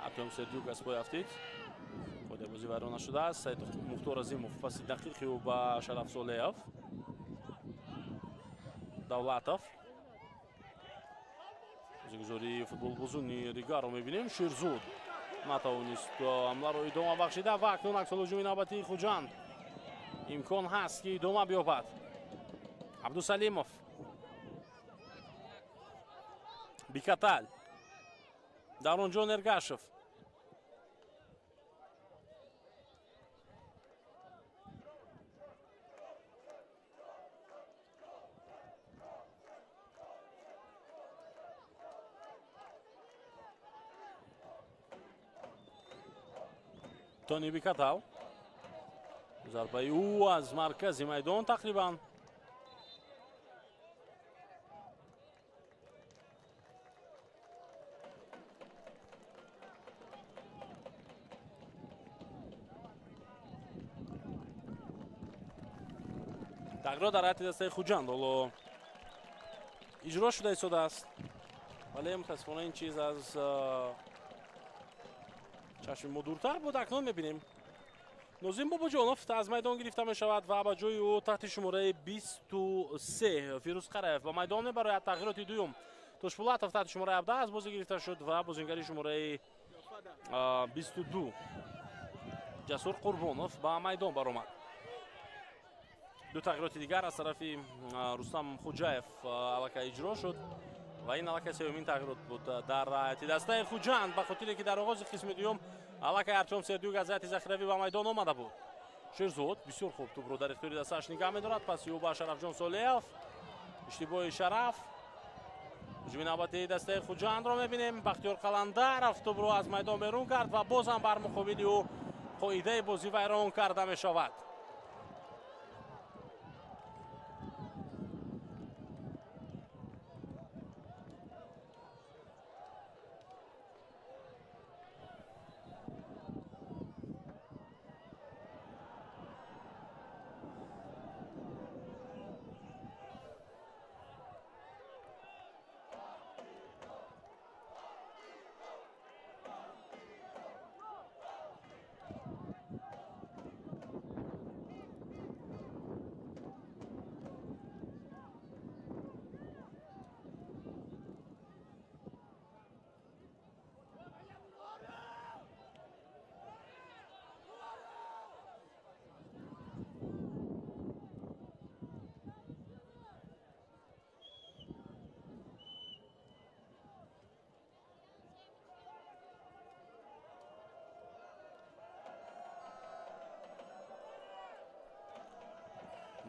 Артем Сердюк аз пой афтид. Худи бозӣ вайрон нашудааст. Саид Мухтор Азимов паси дақиқи ӯ ба Шараф Солеев. Давлатов. Бозигузории футболбозони Регарро мебинем. Шерзод натавонист ҳамларо идома бахшида ва акнун аксулҳуҷуми навбатии Хуҷанд имкон ҳаст, ки идома биёбад. Абдусалимов, Бикатал. Давронҷон Эргашев. Тони Бикатав. Зарбаи ӯ аз маркази майдон тақрибан. Тағйирот дар ҳайати дастаи Хуҷанд ҳоло иҷро шуда истодааст, вале мутаассифона ин чиз аз чашми мо дуртар буд. Акнун мебинем Нозим Бобоҷонов аз майдон гирифта мешавад ва ба ҷои ӯ таҳти шумораи 23 Фирӯз Қараев ба майдон мебарояд. Тағйироти дуюм Тошпулатов таҳти шумораи 17 аз бозӣ гирифта шуд ва бозингари шумораи 22 Ҷасур Қурбонов ба майдон баромад. Ду тағйироти дигар аз тарафи Рустам Хуҷаев аллакай иҷро шуд ва ин аллакай сеюмин тағйирот буд дар ҳайати дастаи Хуҷанд, ба хотире ки дар оғози қисми дуюм аллакай Артём Сердюк аз ҳайати захиравӣ ба майдон омада буд. Шерзод бисёр хуб тӯбро дар ихтиёри дастааш нигаҳ медорад. Паси ӯ ба Шарафҷон Солеев. Иштибоҳи Шараф. Ҳуҷуми навбатии дастаи Хуҷандро мебинем. Бахтиёр Қаландаров тӯбро аз майдон берун кард ва боз ҳам бар муқобили ӯ қоидаи бозӣ вайрон карда мешавад.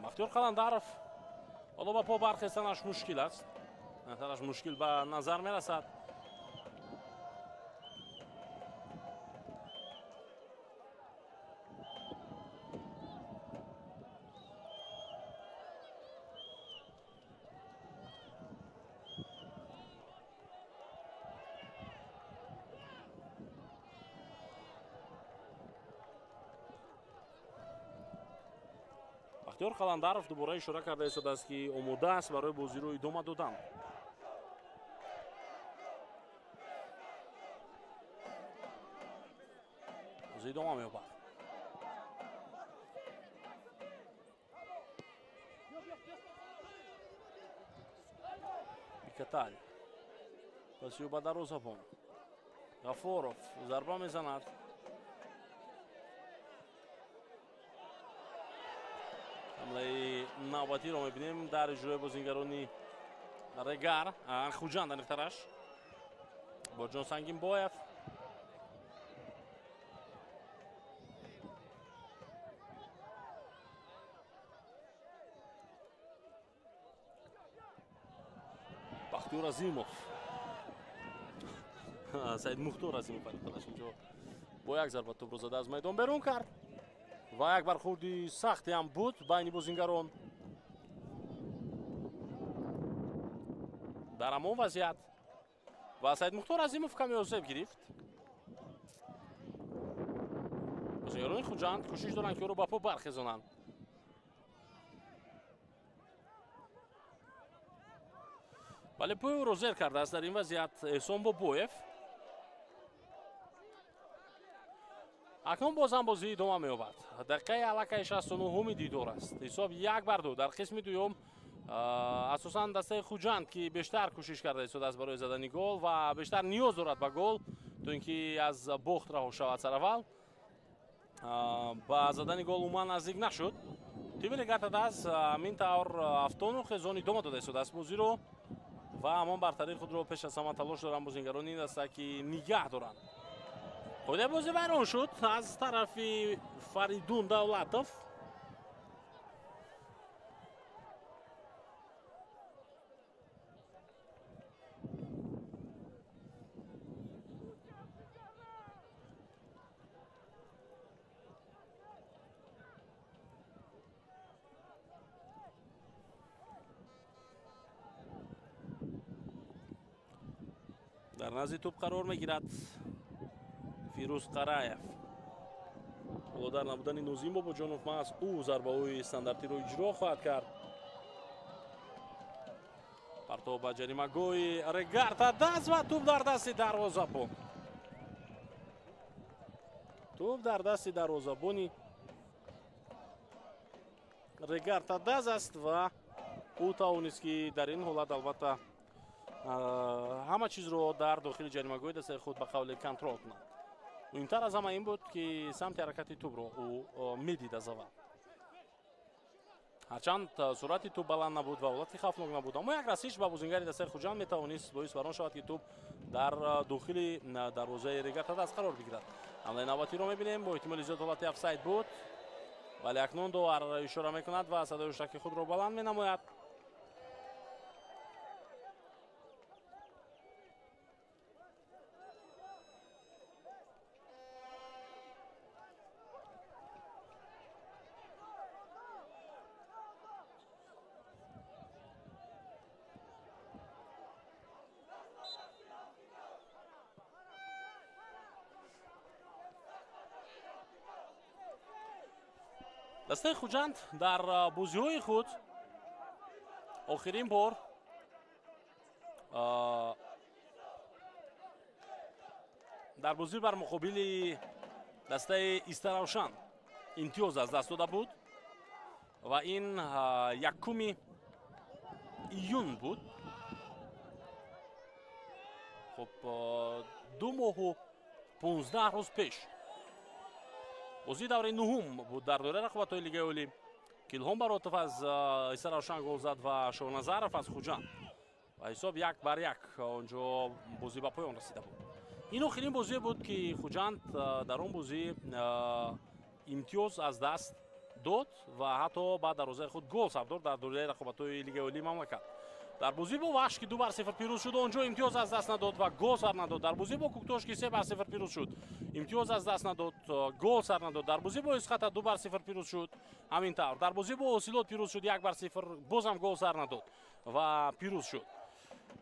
Бахтиёр Қаландаров ҳоло ба по бархестанаш мушкил аст. Натараш мушкил ба назар мерасад. Бахтиёр Қаландаров дубора ишора карда истодааст, ки омода аст барои бозиро идома додан. Бозӣ идома меёбад. Бикатал паси ӯ ба дарвозабон. Ғафоров зарба мезанад. Ҳамлаи навбатиро мебинем дар иҷрои бозингарони Регар Хуҷанд, аниқтараш Борҷон Сангинбоев. Бахтиёр Азимов, Саид Мухтор Азимов аниқтараш инҷо бо як зарба тӯбро зада аз майдон берун кард ва як бархӯрди сахте ҳам буд байни бозингарон. Дар ҳамон вазъият ва Саид Мухтор Азимов каме осеб гирифт. Бозингарони Хуҷанд кӯшиш доранд, ки ӯро ба по бархезонанд. Вале пои ӯро зер кардааст дар ин вазъият Эҳсон Бобоев. Акнун боз ҳам бозӣ идома меёбад. Дақиқаи аллакай 69-уми дидор аст. Ҳисоб 1-2 дар қисми дуюм. Асосан дастаи Хуҷанд, ки бештар кӯшиш карда истодааст барои задани гол ва бештар ниёз дорад ба гол, то ин ки аз бохт раҳо шавад сараввал, ба задани гол умуман наздик нашуд. Тими Регар-ТадАЗ ҳамин тавр афтону хезон идома дода истодааст бозиро Ва ҳамон бартарии худро пеш аз ҳама талош доранд бозингарони ин даста, ки нигаҳ доранд. Қоидаи бозӣ вайрон шуд аз тарафи Фаридун Давлатов. Дар назди тӯб қарор мегирад Фирӯз Қараев. Ҳоло дар набудани Нозим Бобоҷонов маҳз ӯ зарбаҳои стандартиро иҷро хоҳад кард. Партов ба ҷаримагоҳи Регарта даст ва тӯб дар дасти дарвозабон. Тӯб дар дасти дарвозабони Регарта даст аст ва ӯ тавонист, ки дар ин ҳолат албатта ҳама чизро дар дохили ҷаримагоҳи дастаи худ ба қавле контрол кунад. Муҳимтар аз ҳама ин буд, ки самти ҳаракати тӯбро ӯ медид аз аввал. Ҳарчанд суръати тӯб баланд набуд ва ҳолати хавфнок набуд, аммо як расиш ба бозингари дастаи Хуҷанд метавонист боис бар он шавад, ки тӯб дар дохили дарвозаи Регарта даст қарор бигирад. Ҳамлаи навбатиро мебинем, бо эҳтимоли зиёд ҳолати офсайд буд, вале акнун довар ишора мекунад ва садои ҳуштаки худро баланд менамояд. Дастаи Хуҷанд дар бозиҳои худ охирин бор дар бозӣ бар муқобили дастаи Истаравшан имтиёз аз даст дода буд ва ин 1 июн буд. Хуб, 2 моҳу 15 рӯз пеш бозии давраи нуҳум буд дар доираи рақобатҳои Лигаи Олӣ. Илҳом Баротов аз Истаравшан гол зад ва Шоҳназаров аз Хуҷанд ва ҳисоб 1-1 онҷо бозӣ ба поён расида буд. Ин охирин бозие буд, ки Хуҷанд дар он бозӣ имтиёз аз даст дод ва ҳатто ба дарвозаи худ гол сабдор дар доираи рақобатҳои Лигаи Олии мамлакат. Дар бозӣ бо Вахш, ки 2-0 пирӯз шуд, онҷо имтиёз аз даст надод ва гол сар надод. Дар бозӣ бо Куктош, ки 3-0 пирӯз шуд, имтиёз аз даст надод, гол сар надод. Дар бозӣ бо Исхата 2-0 пирӯз шуд, ҳамин тавр. Дар бозӣ бо Осилот пирӯз шуд 1-0, бозам гол сар надод ва пирӯз шуд.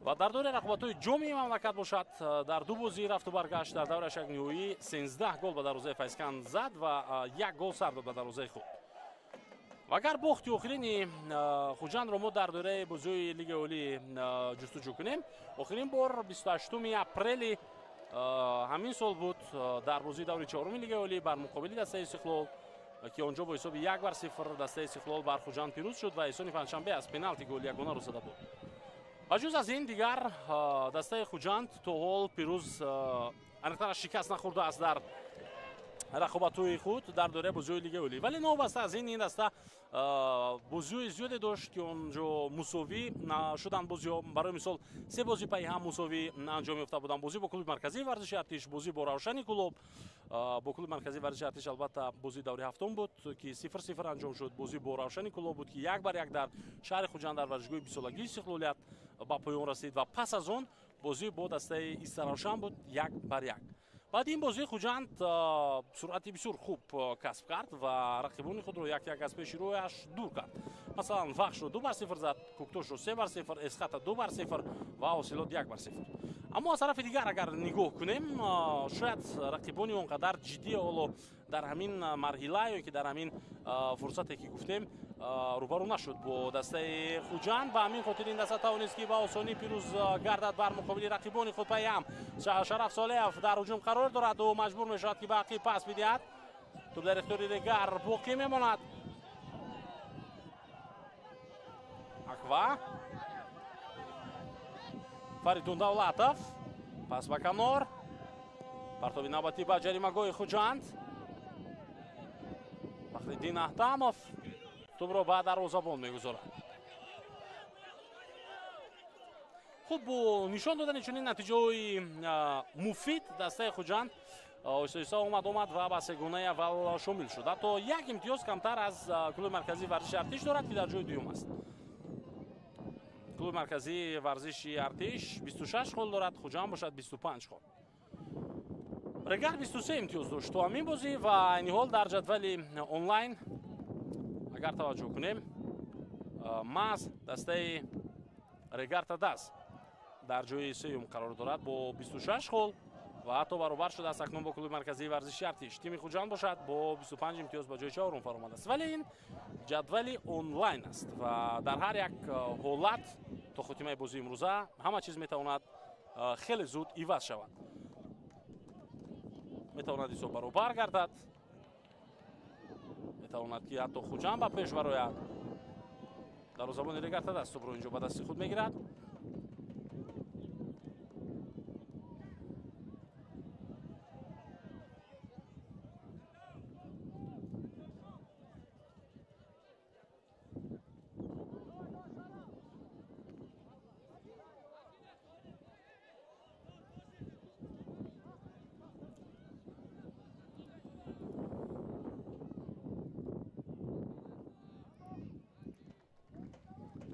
Ва дар доираи рақобатҳои ҷоми мамлакат бошад, дар ду бозӣ рафту баргашт дар давраи шакниҳоӣ 13 гол ба дарвозаи Файзканд зад ва 1 гол сар дод ба дарвозаи худ. Ва агар бохти охирини Хуҷандро мо дар доираи бозиҳои Лигаи Олӣ ҷустуҷӯ кунем, охирин бор 28 апрели ҳамин сол буд дар бозии даври чоруми Лигаи Олӣ бар муқобили дастаи Истиқлол, ки онҷо бо ҳисоби 1-0 дастаи Истиқлол бар Хуҷанд пирӯз шуд ва Эҳсони Панҷшанбе аз пеналти гол ягона рӯ зада буд. Ба ҷуз аз ин дигар дастаи Хуҷанд то ҳол пирӯз аниқтараш шикаст нахӯрдааст дар рақобатҳои худ дар доираи бозиҳои Лигаи Олӣ. Вале новобаста аз ин, ин даста бозиҳои зиёде дошт, ки онҷо мусовӣ шуданд бозиҳо. Барои мисол, 3 бозӣ пайи ҳам мусовӣ анҷом ёфта буданд. Бозӣ бо клуби марказии варзиши Артиш, бозӣ бо Равшани Кӯлоб. Бо клуби марказии варзиши Артиш албатта бозии даври ҳафтум буд, ки 0-0 анҷом шуд. Бозӣ бо Равшани Кӯлоб буд, ки 1-1 дар шаҳри Хуҷанд дар варзишгоҳи бисолагии Истиқлолият ба поён расид ва пас аз он бозӣ бо дастаи Истаравшан буд 1-1. Баъд ин бозии Хуҷанд суръати бисёр хуб касб кард ва рақибони худро як-як аз пеши рӯяш дур кард. Масалан, Вахшро 2-0 зад, Куктошро 3-0, Эсхата 2-0 ва Ҳосилот 1-0. Аммо аз тарафи дигар агар нигоҳ кунем, шояд рақибони он қадар ҷиддӣ ҳоло дар ҳамин марҳила ё ки дар ҳамин фурсате ки гуфтем рӯбарӯ нашуд бо дастаи Хуҷанд. Ба ҳамин хотир ин даста тавонист, ки ба осонӣ пирӯз гардад бар муқобили рақибони худ пайҳам. Шараф Солеев дар ҳуҷум қарор дорад ӯ маҷбур мешавад, ки ба ақиб пас бидиҳад. Тӯб дар ихтиёри дигар боқӣ мемонад. Аква Фаридун Давлатов пас ба канор. Партоби навбатӣ ба ҷаримагоҳи Хуҷанд. Фахриддин Аҳтамов тӯбро ба дарвозабон мегузорад. Хуб, бо нишон додани чунин натиҷаҳои муфид дастаи Хуҷанд оҳиста-оҳиста омад ва ба сегонаи аввал шомил шуд. Ҳатто як имтиёз камтар аз клуби марказии варзиши Артиш дорад, ки дар ҷои дуюм аст. Клуби марказии варзиши Артиш 26 хол дорад, Хуҷанд бошад 25 хол. Регар 23 имтиёз дошт то ҳамин бозӣ ва айни ҳол дар ҷадвали онлайн агар таваҷҷӯҳ кунем, маҳз дастаи Регар Тадаз дар ҷои сеюм қарор дорад бо 26 хол ва ҳатто баробар шудааст акнун бо клуби марказии варзиши Артиш. Тими Хуҷанд бошад бо 25 имтиёз ба ҷои чорум фаромадааст. Вале ин ҷадвали онлайн аст ва дар ҳар як ҳолат то хотимаи бозии имрӯза ҳама чиз метавонад хеле зуд иваз шавад. Метавонад ҳисоб баробар гардад, метавонад ки ҳатто Хуҷанд ба пеш барояд. Дарвозабони Регар Тадаз тӯбро инҷо ба дасти худ мегирад.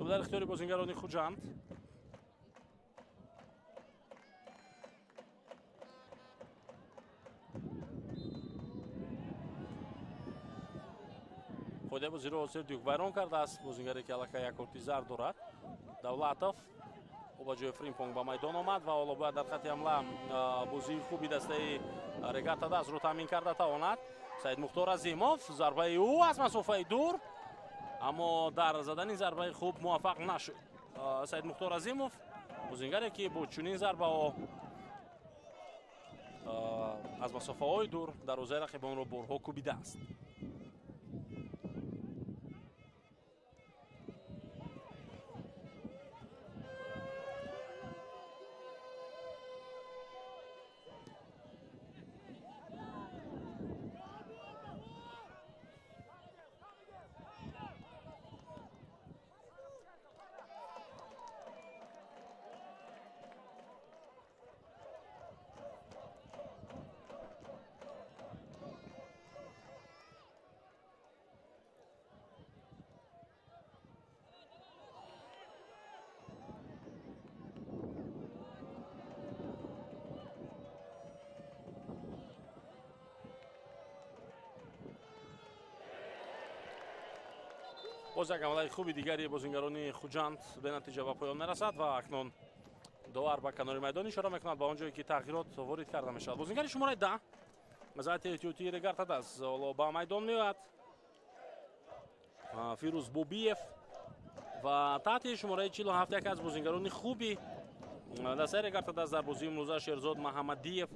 Дар ихтиёри бозингарони Хуҷанд. Қоидаи бозиро Сердюк вайрон кардааст. Бозингаре ки аллакай як корти зард дорад. Давлатов ӯ ба ҷои Фримпонг ба майдон омад ва ҳоло бояд дар хати ҳамла бозии хуби дастаи Регар Тадазро таъмин карда тавонад. Саидмухтор Азимов, зарбаи ӯ аз масофаи дур, аммо дар задани зарбаи хуб муваффақ нашуд. Саидмухтор Азимов бозингаре ки бо чунин зарбаҳо аз масофаҳои дур дарвозаи рақибонро борҳо кӯбидааст. Боз як ҳамлаи хуби дигари бозингарони Хуҷанд бенатиҷа ба поён мерасад ва акнун довар ба канори майдон ишора мекунад ба он ҷое ки тағйирот ворид карда мешавад. Бозингари шумораи 10 мазаати эҳтиётии Регар Тадаз ҳоло ба майдон меояд. Фирӯз Бобиев ва таҳти шумораи 47 яке аз бозингарони хуби дастаи Регар Тадаз дар бозии имрӯза Шерзод Маҳаммадиев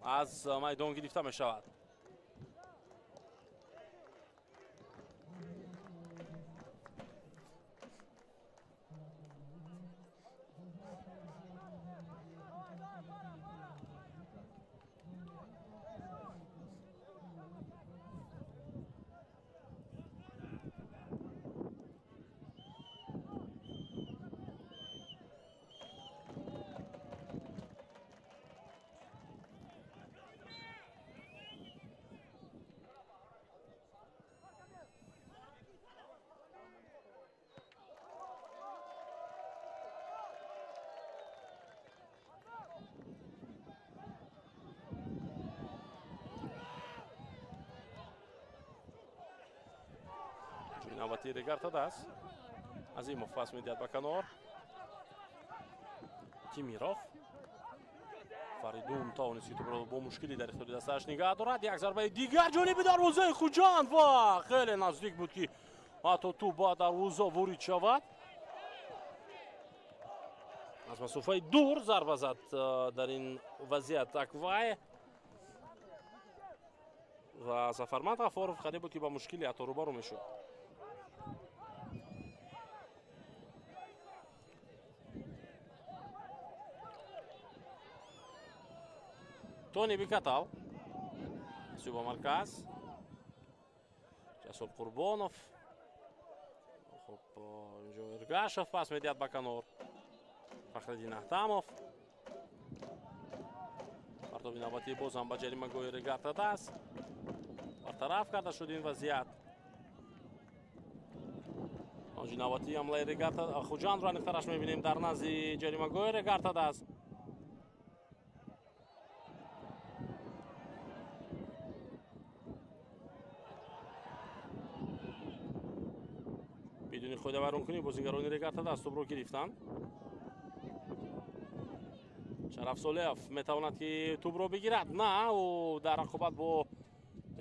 аз майдон гирифта мешавад. Навбати Регар Тадаз. Азимов пас медиҳад ба канор. Тимиров. Фаридун тавонист ки тӯбро бо мушкилӣ дар ихтиёри дастааш нигаҳ дорад. Як зарбаи дигар ҷониби дарвозаи Хуҷанд ва хеле наздик буд ки ҳатто тӯб ба дарвоза ворид шавад. Аз масофаи дур зарба зад дар ин вазъият Аквай ва Сафарманд Ғафоров қариб буд ки ба мушкилӣ ҳатто рӯбарӯ мешуд. Тони Бикатал. Сюба марказ. Жасур Қурбонов. Хуб, инҷо Эргашев пас медиҳад ба канор. Фахриддин Аҳтамов. Партоби навбатӣ боз ҳам ба ҷаримагоҳи Регар-ТадАЗ. Бартараф карда шуд ин вазъият. Мавҷи навбатии ҳамлаи Регар Хуҷандро аниқтараш мебинем дар назди ҷаримагоҳи Регар-ТадАЗ. Бидуни қоидавайронкунӣ бозигарони Регар-ТадАЗ тӯбро гирифтанд. Шараф Солеев метавонад ки тӯбро бигирад. На, ӯ дар рақобат бо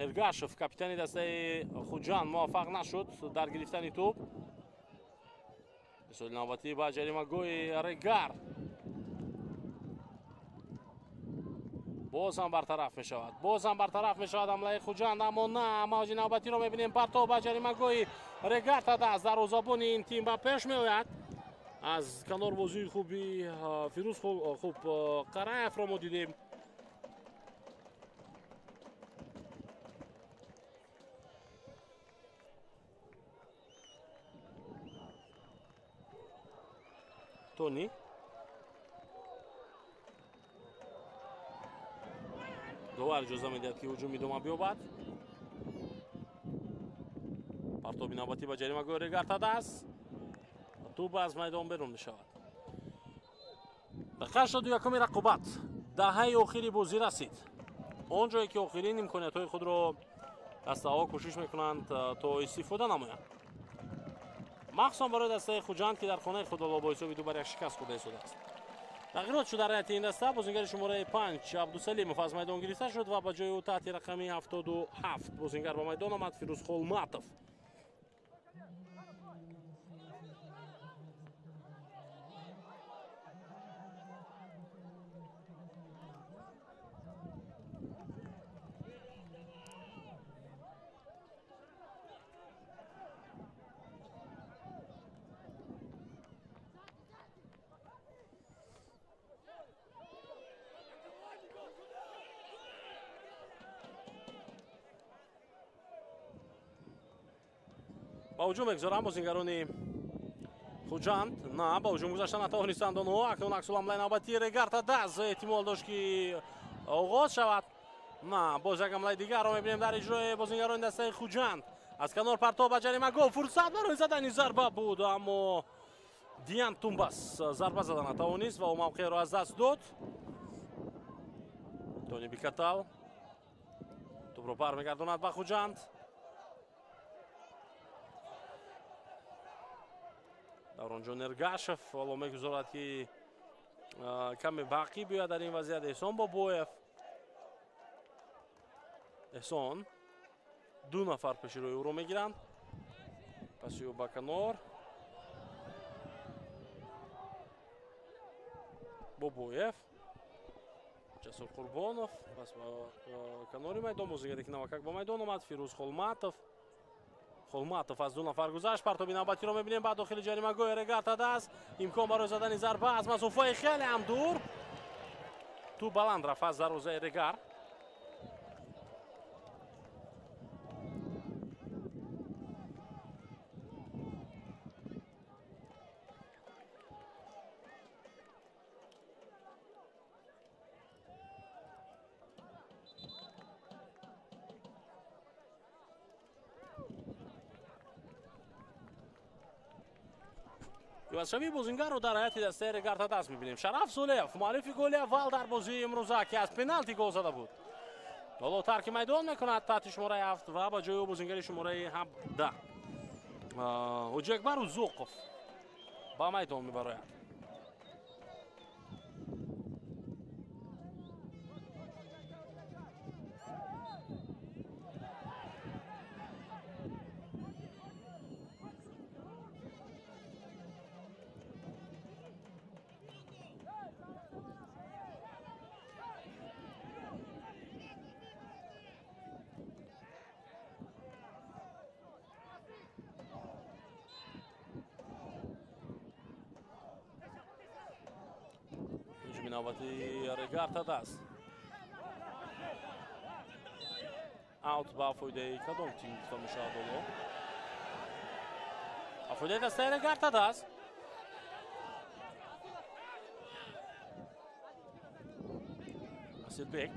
Эргашев, капитани дастаи Хуҷанд, муваффақ нашуд дар гирифтани тӯб. Мисоли навбатӣ ба ҷаримагоҳи Регар. Боз ҳам бартараф мешавад. Боз ҳам бартараф мешавад ҳамлаи Хуҷанд, аммо на, мавҷи навбатиро мебинем. Партов ба ҷаримагоҳи Регар-ТадАЗ. Дарвозабони ин тим ба пеш меояд. Аз канор бозии хуби Фирӯз хуб Қараевро мо дидем. Тони довар иҷоза медиҳад, ки ҳуҷум идома биёбад. Партоби навбатӣ ба ҷаримагоҳи Регар-ТадАЗ. Тӯб аз майдон берун мешавад. Дақиқа 81-уми рақобат. Даҳаи охири бозӣ расид. Он ҷое ки охирин имкониятҳои худро дастаҳо кӯшиш мекунанд то истифода намоянд. Махсусан барои дастаи Хуҷанд, ки дар хонаи худ бо ҳисоби 2-1 шикаст хӯрда истодааст. Тағйирот шуд дар ҳайати ин даста. Бозингари шумораи 5 Абдусалимов аз майдон гирифта шуд ва ба ҷои ӯ таҳти рақами 77 бозингар ба майдон омад Фирӯз Холматов. Ба ҳуҷум мегузоранд бозингарони Хуҷанд. На, ба ҳуҷум гузашта натавонистанд онҳо. Акнун аксуламлаи навбатии Регар-ТадАЗ эҳтимол дошт, ки оғоз шавад. На, боз як ҳамлаи дигарро мебинем дар иҷрои бозингарони дастаи Хуҷанд. Аз канор партов ба ҷаримагоҳ. Фурсат барои задани зарба буд, аммо Диан Тумбас зарба зада натавонист ва ӯ мавқеъро аз даст дод. Тони Бикатал тӯбро бармегардонад ба Хуҷанд. Давронҷон Эргашев ҳоло мегузорад, ки каме бақӣ биёяд дар ин вазъият. Эҳсон Бобоев. Эҳсон, ду нафар пеши рӯи ӯро мегиранд. Паси ӯ ба канор. Бобоев, Ҷасур Қурбонов пас ба канори майдон. Бозигаре ки навакак ба майдон омад Фирӯз Холматов. Холматов аз ду нафар гузашт. Партоби навбатиро мебинем ба дохили ҷаримагоҳи Регар-ТадАЗ. Имкон барои задани зарба аз масофаи хеле ҳам дур. Тӯб баланд рафт аз дарвозаи Регар. Ивазшавии бозингарро дар ҳайати дастаи Регар-ТадАЗ мебинем. Шараф Солеев, муаллифи голи аввал дар бозии имрӯза, ки аз пеналти гол зада буд, ҳоло тарки майдон мекунад таҳти шумораи 7 ва ба ҷои ӯ бозингари шумораи 17 Ҳоҷиакбар Узуқов ба майдон мебарояд. Навбати Регар-ТадАЗ. Аут ба фоидаи кадом тим гуфта мешавад ҳоло? Ба фоидаи дастаи Регар-ТадАЗ. Асилбек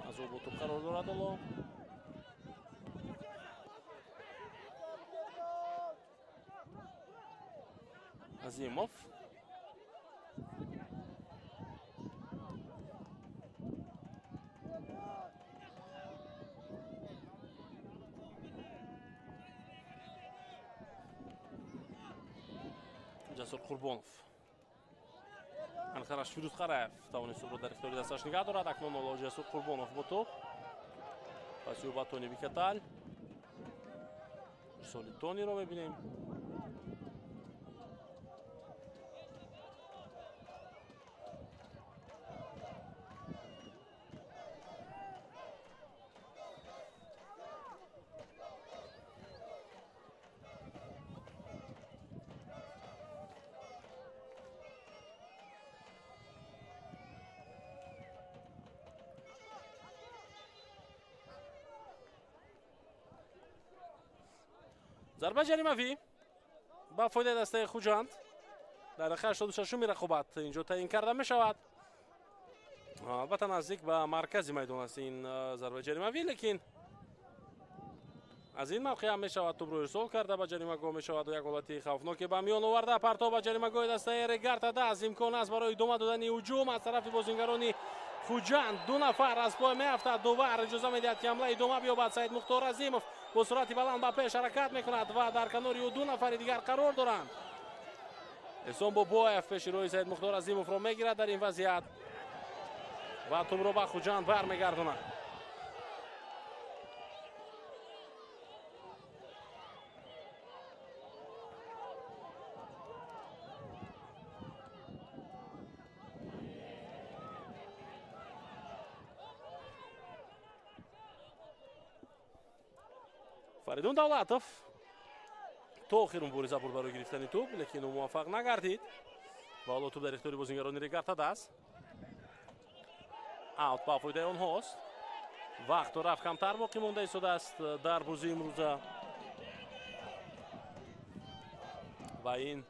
аз ӯ бо тӯб қарор дорад ҳоло. Азимов. Ҷасур Қурбонов. Анхараш Фирӯз Қараев тавонист тӯбро дар ихтиёри дасташ нигаҳ дорад. Акнун ҳоло Ҷасур Қурбонов бо тӯб. Паси ӯ ба Тони Бикатал. Ирсоли Тониро мебинем. Зарба ҷаримавӣ ба фоидаи дастаи Хуҷанд дар дақиқаи 86-уми рақобат инҷо таъин карда мешавад. Албатта наздик ба маркази майдон аст ин зарбаи ҷаримавӣ, лекин аз ин мавқеъ ҳам мешавад тӯбро ирсол карда ба ҷаримагоҳ мешавад. Як ҳолати хавфноке ба миён оварда. Партов ба ҷаримагоҳи дастаи Регар-ТадАЗ. Имкон аст барои идома додани ҳуҷум аз тарафи бозингарони Хуҷанд. Ду нафар аз пой меафтад. Довар иҷоза медиҳад, ки ҳамла идома биёбад. Саид Мухтор Азимов бо суръати баланд ба пеш ҳаракат мекунад ва дар канори ӯ ду нафари дигар қарор доранд. Эҳсон Бобоев пеши роҳи Саид Мухтор Азимовро мегирад дар ин вазъият ва тӯбро ба Хуҷанд бармегардонад. Фаридун Давлатов то охир мубориза бурд барои гирифтани тӯб, лекин ӯ муваффақ нагардид ва ҳоло тӯб дар ихтиёри бозингарони Регар-ТадАЗ. Аут ба фоидаи онҳост. Вақту рафт камтар боқӣ монда истодааст дар бозии имрӯза ва ин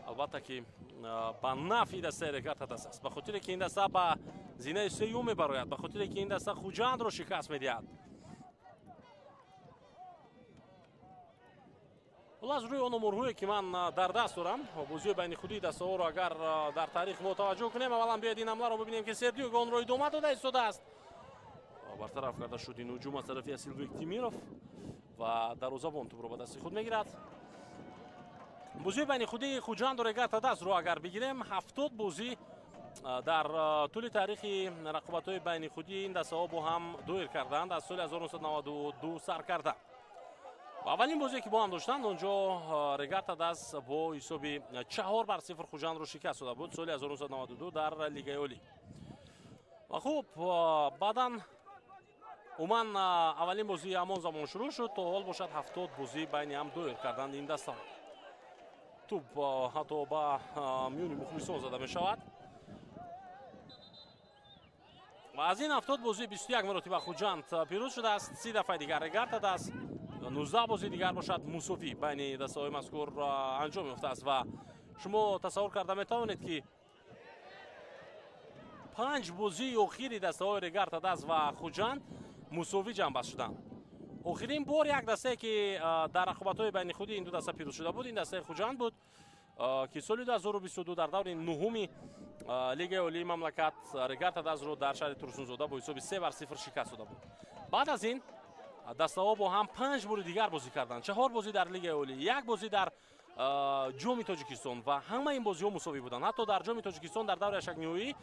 албатта ки ба нафъи дастаи Регар-ТадАЗ аст, ба хотире ки ин даста ба зинаи сеюм мебарояд, ба хотире ки ин даста Хуҷандро шикаст медиҳад. Ҳоло аз рӯи он оморҳое ки ман дар даст дорам, бозиҳои байни худии дастаҳоро агар дар таърих мо таваҷҷӯҳ кунем, аввалан биёед ин ҳамларо бибинем, ки Сердюк онро идома дода истодааст. Бартараф карда шуд ин ҳуҷум аз тарафи Асилбек Тимиров ва дарвозабон тӯбро ба дасти худ мегирад. Бозиҳои байни худии Хуҷанду Регар-ТадАЗро агар бигирем, 70 бозӣ дар тӯли таърихи рақобатҳои байни худии ин дастаҳо бо ҳам доир карданд аз соли 1992 сар карда. Аввалин бозие ки бо ҳам доштанд, онҷо Регар-ТадАЗ бо ҳисоби 4-0 Хуҷандро шикаст дода буд соли 1992 дар Лигаи Олӣ. Ва хуб, баъдан умуман аввалин бозии ҳамон замон шурӯъ шуд, то ҳол бошад 70 бозӣ байни ҳам доир карданд ин дастаҳо. Тӯб ҳатто ба миёни мухлисон зада мешавад. Ва аз ин 70 бозӣ 21 маротиба Хуҷанд пирӯз шудааст, 30 дафъаи дигар Регар-ТадАЗ, 19 бозӣ дигар бошад мусовӣ байни дастаҳои мазкур анҷом ёфтааст. Ва шумо тасаввур карда метавонед, ки 5 бозии охири дастаҳои Регар-ТадАЗ ва Хуҷанд мусовӣ ҷамъбаст шуданд. Охирин бор як дастае ки дар рақобатҳои байни худи ин ду даста пирӯз шуда буд, ин дастаи Хуҷанд буд, ки соли 2022 дар даври нуҳуми Лигаи Олии мамлакат Регар-ТадАЗро дар шаҳри Турсунзода бо ҳисоби 3-0 шикаст дода буд. Баъд аз ин дастаҳо бо ҳам 5 бори дигар бозӣ карданд. 4 бозӣ дар Лигаи Олӣ, 1 бозӣ дар Ҷоми Тоҷикистон ва ҳама ин бозиҳо мусовӣ буданд. Ҳатто дар Ҷоми Тоҷикистон дар даври ҳаштякниҳоӣ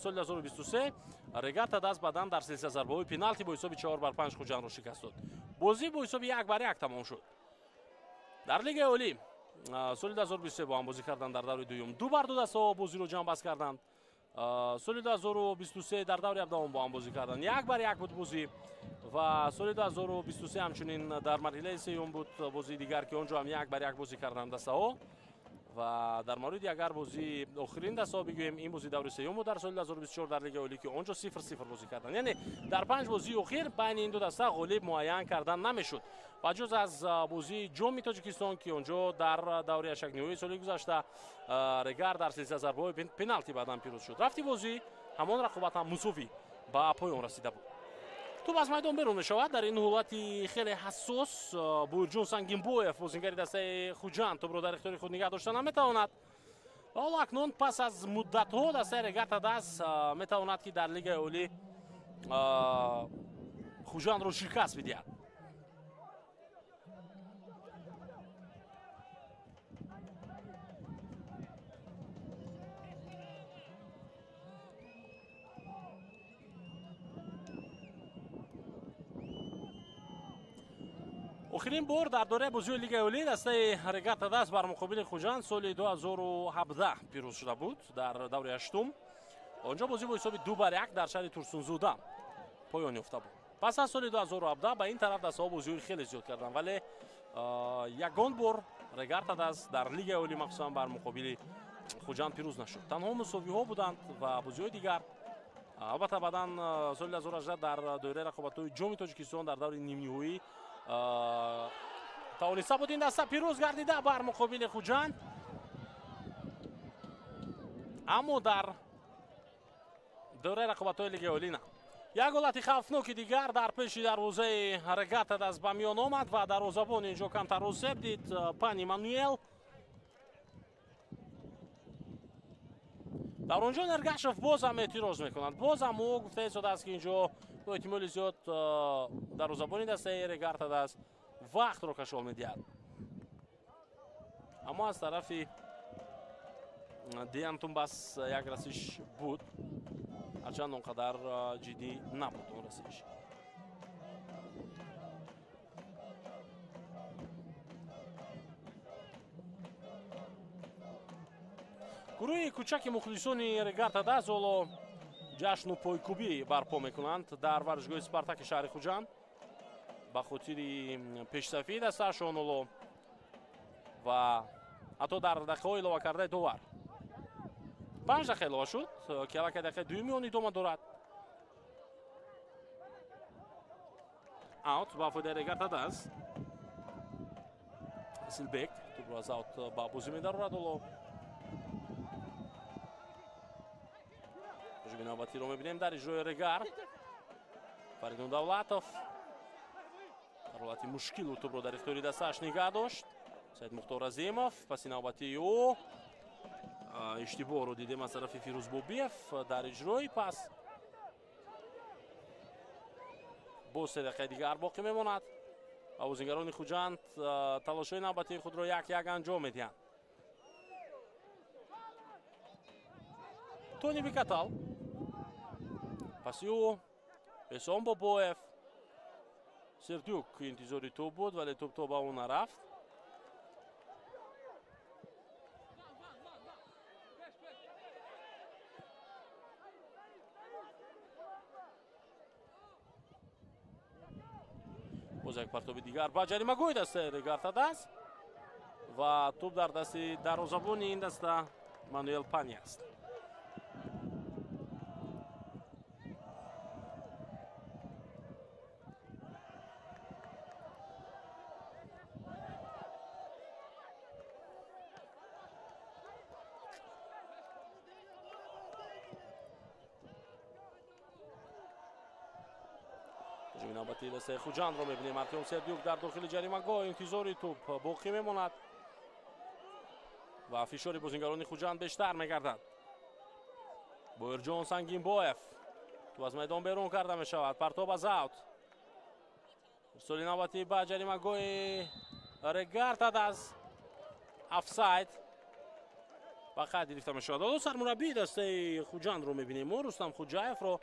соли 2023 Регар-ТадАЗ баъдан дар силсила зарбаҳои пеналти бо ҳисоби 4-5 Хуҷандро шикаст дод. Бозӣ бо ҳисоби 1-1 тамом шуд. Дар Лигаи Олӣ соли 2023 бо ҳам бозӣ карданд дар даври дуюм. 2-2 дастаҳо бозиро ҷамъбаст карданд. Соли 2023 дар даври ҳабдаҳум бо ҳам бозӣ карданд. 1-1 буд бозӣ ва соли 2023 ҳамчунин дар марҳилаи сеюм буд бозии дигар, ки он ҷо ҳам 1-1 бозӣ карданд дастаҳо. Ва дар мавриди агар бозии охирин дастаҳо бигӯем, ин бозӣ даври сеюм буд дар соли 2024 дар Лигаи Олӣ, ки он ҷо 0-0 бозӣ карданд. Яъне дар 5 бозии охир байни ин ду даста ғолиб муайян кардан намешуд. Ва ҷуз аз бозии Ҷоми Тоҷикистон, ки он ҷо дар даври ҳаштякниҳоии соли гузашта Регар дар силсила зарбаҳои пеналти баъдан пирӯз шуд. Рафти бозӣ Ҳамон рақобат ҳам мусовӣ ба поён расида буд. Тӯб аз майдон берун мешавад. Дар ин ҳолати хеле ҳассос Буйрҷон Сангинбоев, бозингари дастаи Хуҷанд, тӯбро дар ихтиёри худ нигаҳ дошта наметавонад. Ва ҳоло акнун пас аз муддатҳо дастаи Регар-ТадАЗ метавонад, ки дар Лигаи Олӣ Хуҷандро шикаст бидиҳад. Охирин бор дар доираи бозиҳои Лигаи Олӣ дастаи Регар-ТадАЗ бар муқобили Хуҷанд соли 2017 пирӯз шуда буд дар даври ҳаштум. Он ҷо бозӣ бо ҳисоби 2-1 дар шаҳри Турсунзода поён ёфта буд. Пас аз соли 2017 ба ин тараф дастаҳо бозиҳои хеле зиёд карданд, вале ягон бор Регар-ТадАЗ дар Лигаи Олӣ, махсусан бар муқобили Хуҷанд, пирӯз нашуд. Танҳо мусовиҳо буданд ва бозиҳои дигар. Албатта, баъдан соли 2018 дар доираи рақобатҳои Ҷоми Тоҷикистон дар даври нимниҳоӣ тавониста буд ин даста пирӯз гардида бар муқобили Хуҷанд, аммо дар доираи рақобатҳои Лигаи Олӣ на. Як ҳолати хавфноки дигар дар пеши дарвозаи Регар-ТадАЗ ба миён омад ва дарвозабон инҷо камтар осеб дид, Пани Мануэл. Дар он ҷо Нергашев боз ҳам эътироз мекунад. Боз ҳам ӯ гуфта истодааст, ки инҷо бо эҳтимоли зиёд дарвозабони дастаи Регар-ТадАЗ вақтро кашол медиҳад. Аммо аз тарафи Деян Тумбас як расиш буд, ҳарчанд он қадар ҷиддӣ набуд он расиш. Гурӯҳи кӯчаки мухлисони Регар-ТадАЗ ҳоло ҷашну пойкӯбӣ барпо мекунанд дар варзишгоҳи Спартаки шаҳри Хуҷанд ба хотири пешсафии дастаашон ҳоло ва ҳатто дар дақиқаҳои илова кардаи довар. 5 дақиқа илова шуд, ки аллакай дақиқаи дуюми он идома дорад. Аут ба фоидаи Регар-ТадАЗ. Силбек тӯбро аз аут ба бозӣ медарорад. Ҳоло ҳуҷуми навбатиро мебинем дар иҷрои Регар. Фаридун Давлатов дар ҳолати мушкил тӯбро дар ихтиёри дастааш нигаҳ дошт. Саид Мухтор Азимов паси навбатии ӯ иштибоҳро дидем аз тарафи Фирӯз Бобиев дар иҷрои пас. Боз 3 дақиқаи дигар боқӣ мемонад ва бозингарони Хуҷанд талошҳои навбатии худро як як анҷом медиҳанд. Тони Бикатал, паси ӯ Эҳсон Бобоев. Сердюк интизори тӯб буд, вале тӯб то ба ӯ нарафт. Боз як партоби дигар ба ҷаримагоҳи дастаи Регар-ТадАЗ ва тӯб дар дасти дарвозабони ин даста Мануэл Пани аст. Навбати дастаи Хуҷандро мебинем. Артём Сердюк дар дохили ҷаримагоҳ интизори тӯб боқӣ мемонад ва фишори бозингарони Хуҷанд бештар мегардад. Боирҷон Сангинбоев тӯб аз майдон берун карда мешавад. Партоб аз аут. Ирсоли навбатӣ ба ҷаримагоҳи Регар-ТадАЗ, офсайд ба қайд гирифта мешавад. Ҳоло сармураббии дастаи Хуҷандро мебинем мо, Рустам Хуҷаевро,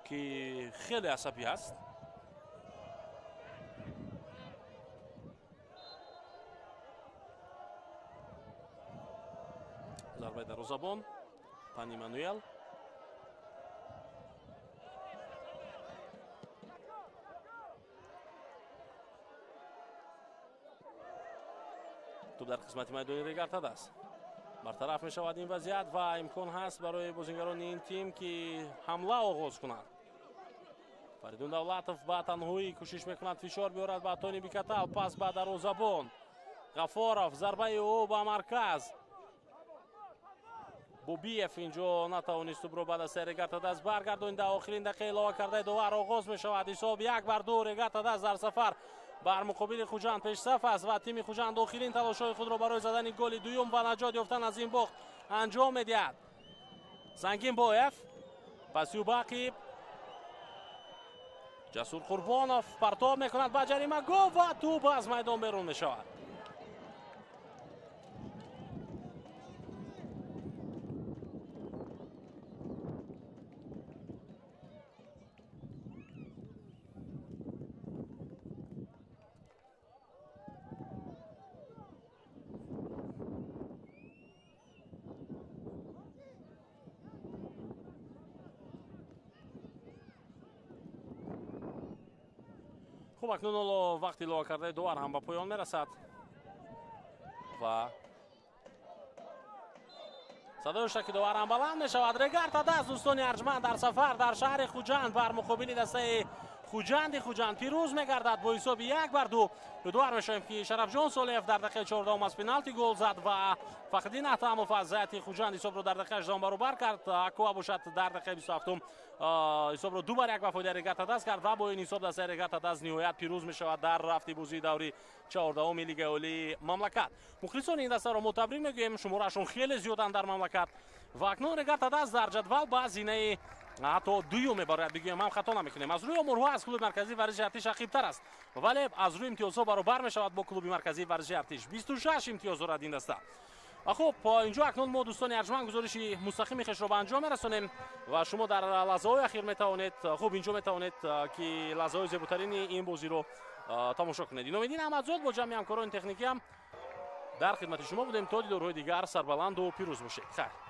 ки хеле асабӣ аст. Зарбаи дарвозабон Пани Мануэл. Тӯб дар қисмати майдони Регар-ТадАЗ. Бартараф мешавад ин вазъият ва имкон ҳаст барои бозингарони ин тим, ки ҳамла оғоз кунанд. Фаридун Давлатов ба танҳоӣ кӯшиш мекунад фишор биёрад ба Тони Бикатал, пас ба дарвозабон Ғафоров, зарбаи ӯ ба марказ. Бобиев инҷо натавонист тӯбро ба дастаи Регар-ТадАЗ баргардонид. Дар охирин дақиқаи илова кардаи довар оғоз мешавад. Ҳисоб 1-2. Регар-ТадАЗ дар сафар бар муқобили Хуҷанд пешсаф аст ва тими Хуҷанд охирин талошҳои худро барои задани голи дуюм ва наҷот ёфтан аз ин бохт анҷом медиҳад. Сангинбоев пасиу бақиб Ҷасур Қурбонов партоб мекунад ба ҷаримагоҳ ва тӯб аз майдон берун мешавад. Хуб, акнун ҳоло вақти илова кардаи довар ҳам ба поён мерасад ва садои шаки довар ҳам баланд мешавад. Регар-ТадАЗ, дӯстони арҷманд, дар сафар дар шаҳри Хуҷанд бар муқобили дастаи Хуҷанди Хуҷанд пирӯз мегардад бо ҳисоби 1-2. Ёдовар мешавем, ки Шарафҷон Солеев дар дақиқаи 14 аз пеналти гол зад ва Фахриддин Аҳтамов аз ҳайати Хуҷанд ҳисобро дар дақиқаи 18 баробар кард. Акова бошад дар дақиқаи 27 ҳисобро 2-1 ба фоидаи Регар-ТадАЗ кард ва бо ин ҳисоб дастаи Регар-ТадАЗ ниҳоят пирӯз мешавад дар рафти бозии даври 14-уми Лигаи Олии мамлакат. Мухлисони ин дастаро мо табрик мегӯем, шумораашон хеле зиёданд дар мамлакат ва акнун Регар-ТадАЗ дар ҷадвал ба зинаи ҳатто дуюм мебарояд, бигӯем ҳам хато намекунем. Аз рӯи оморҳо аз клуби марказии варзиши Артиш ақибтар аст, вале аз рӯи имтиёзҳо баробар мешавад бо клуби марказии варзиши Артиш. 26 имтиёз дорад ин даста. Хуб, инҷо акнун мо, дӯстони арҷманд, гузориши мустақими хешро ба анҷом мерасонем ва шумо дар лаҳзаҳои ахир метавонед, хуб, инҷо метавонед, ки лаҳзаҳои зеботарини ин бозиро тамошо кунед. Иnomиддин Аҳмадзод бо ҷамъи ҳамкорони техникиам дар хидмати шумо будем. То дидорҳои дигар сарбаланду пирӯз бошед. Хайр.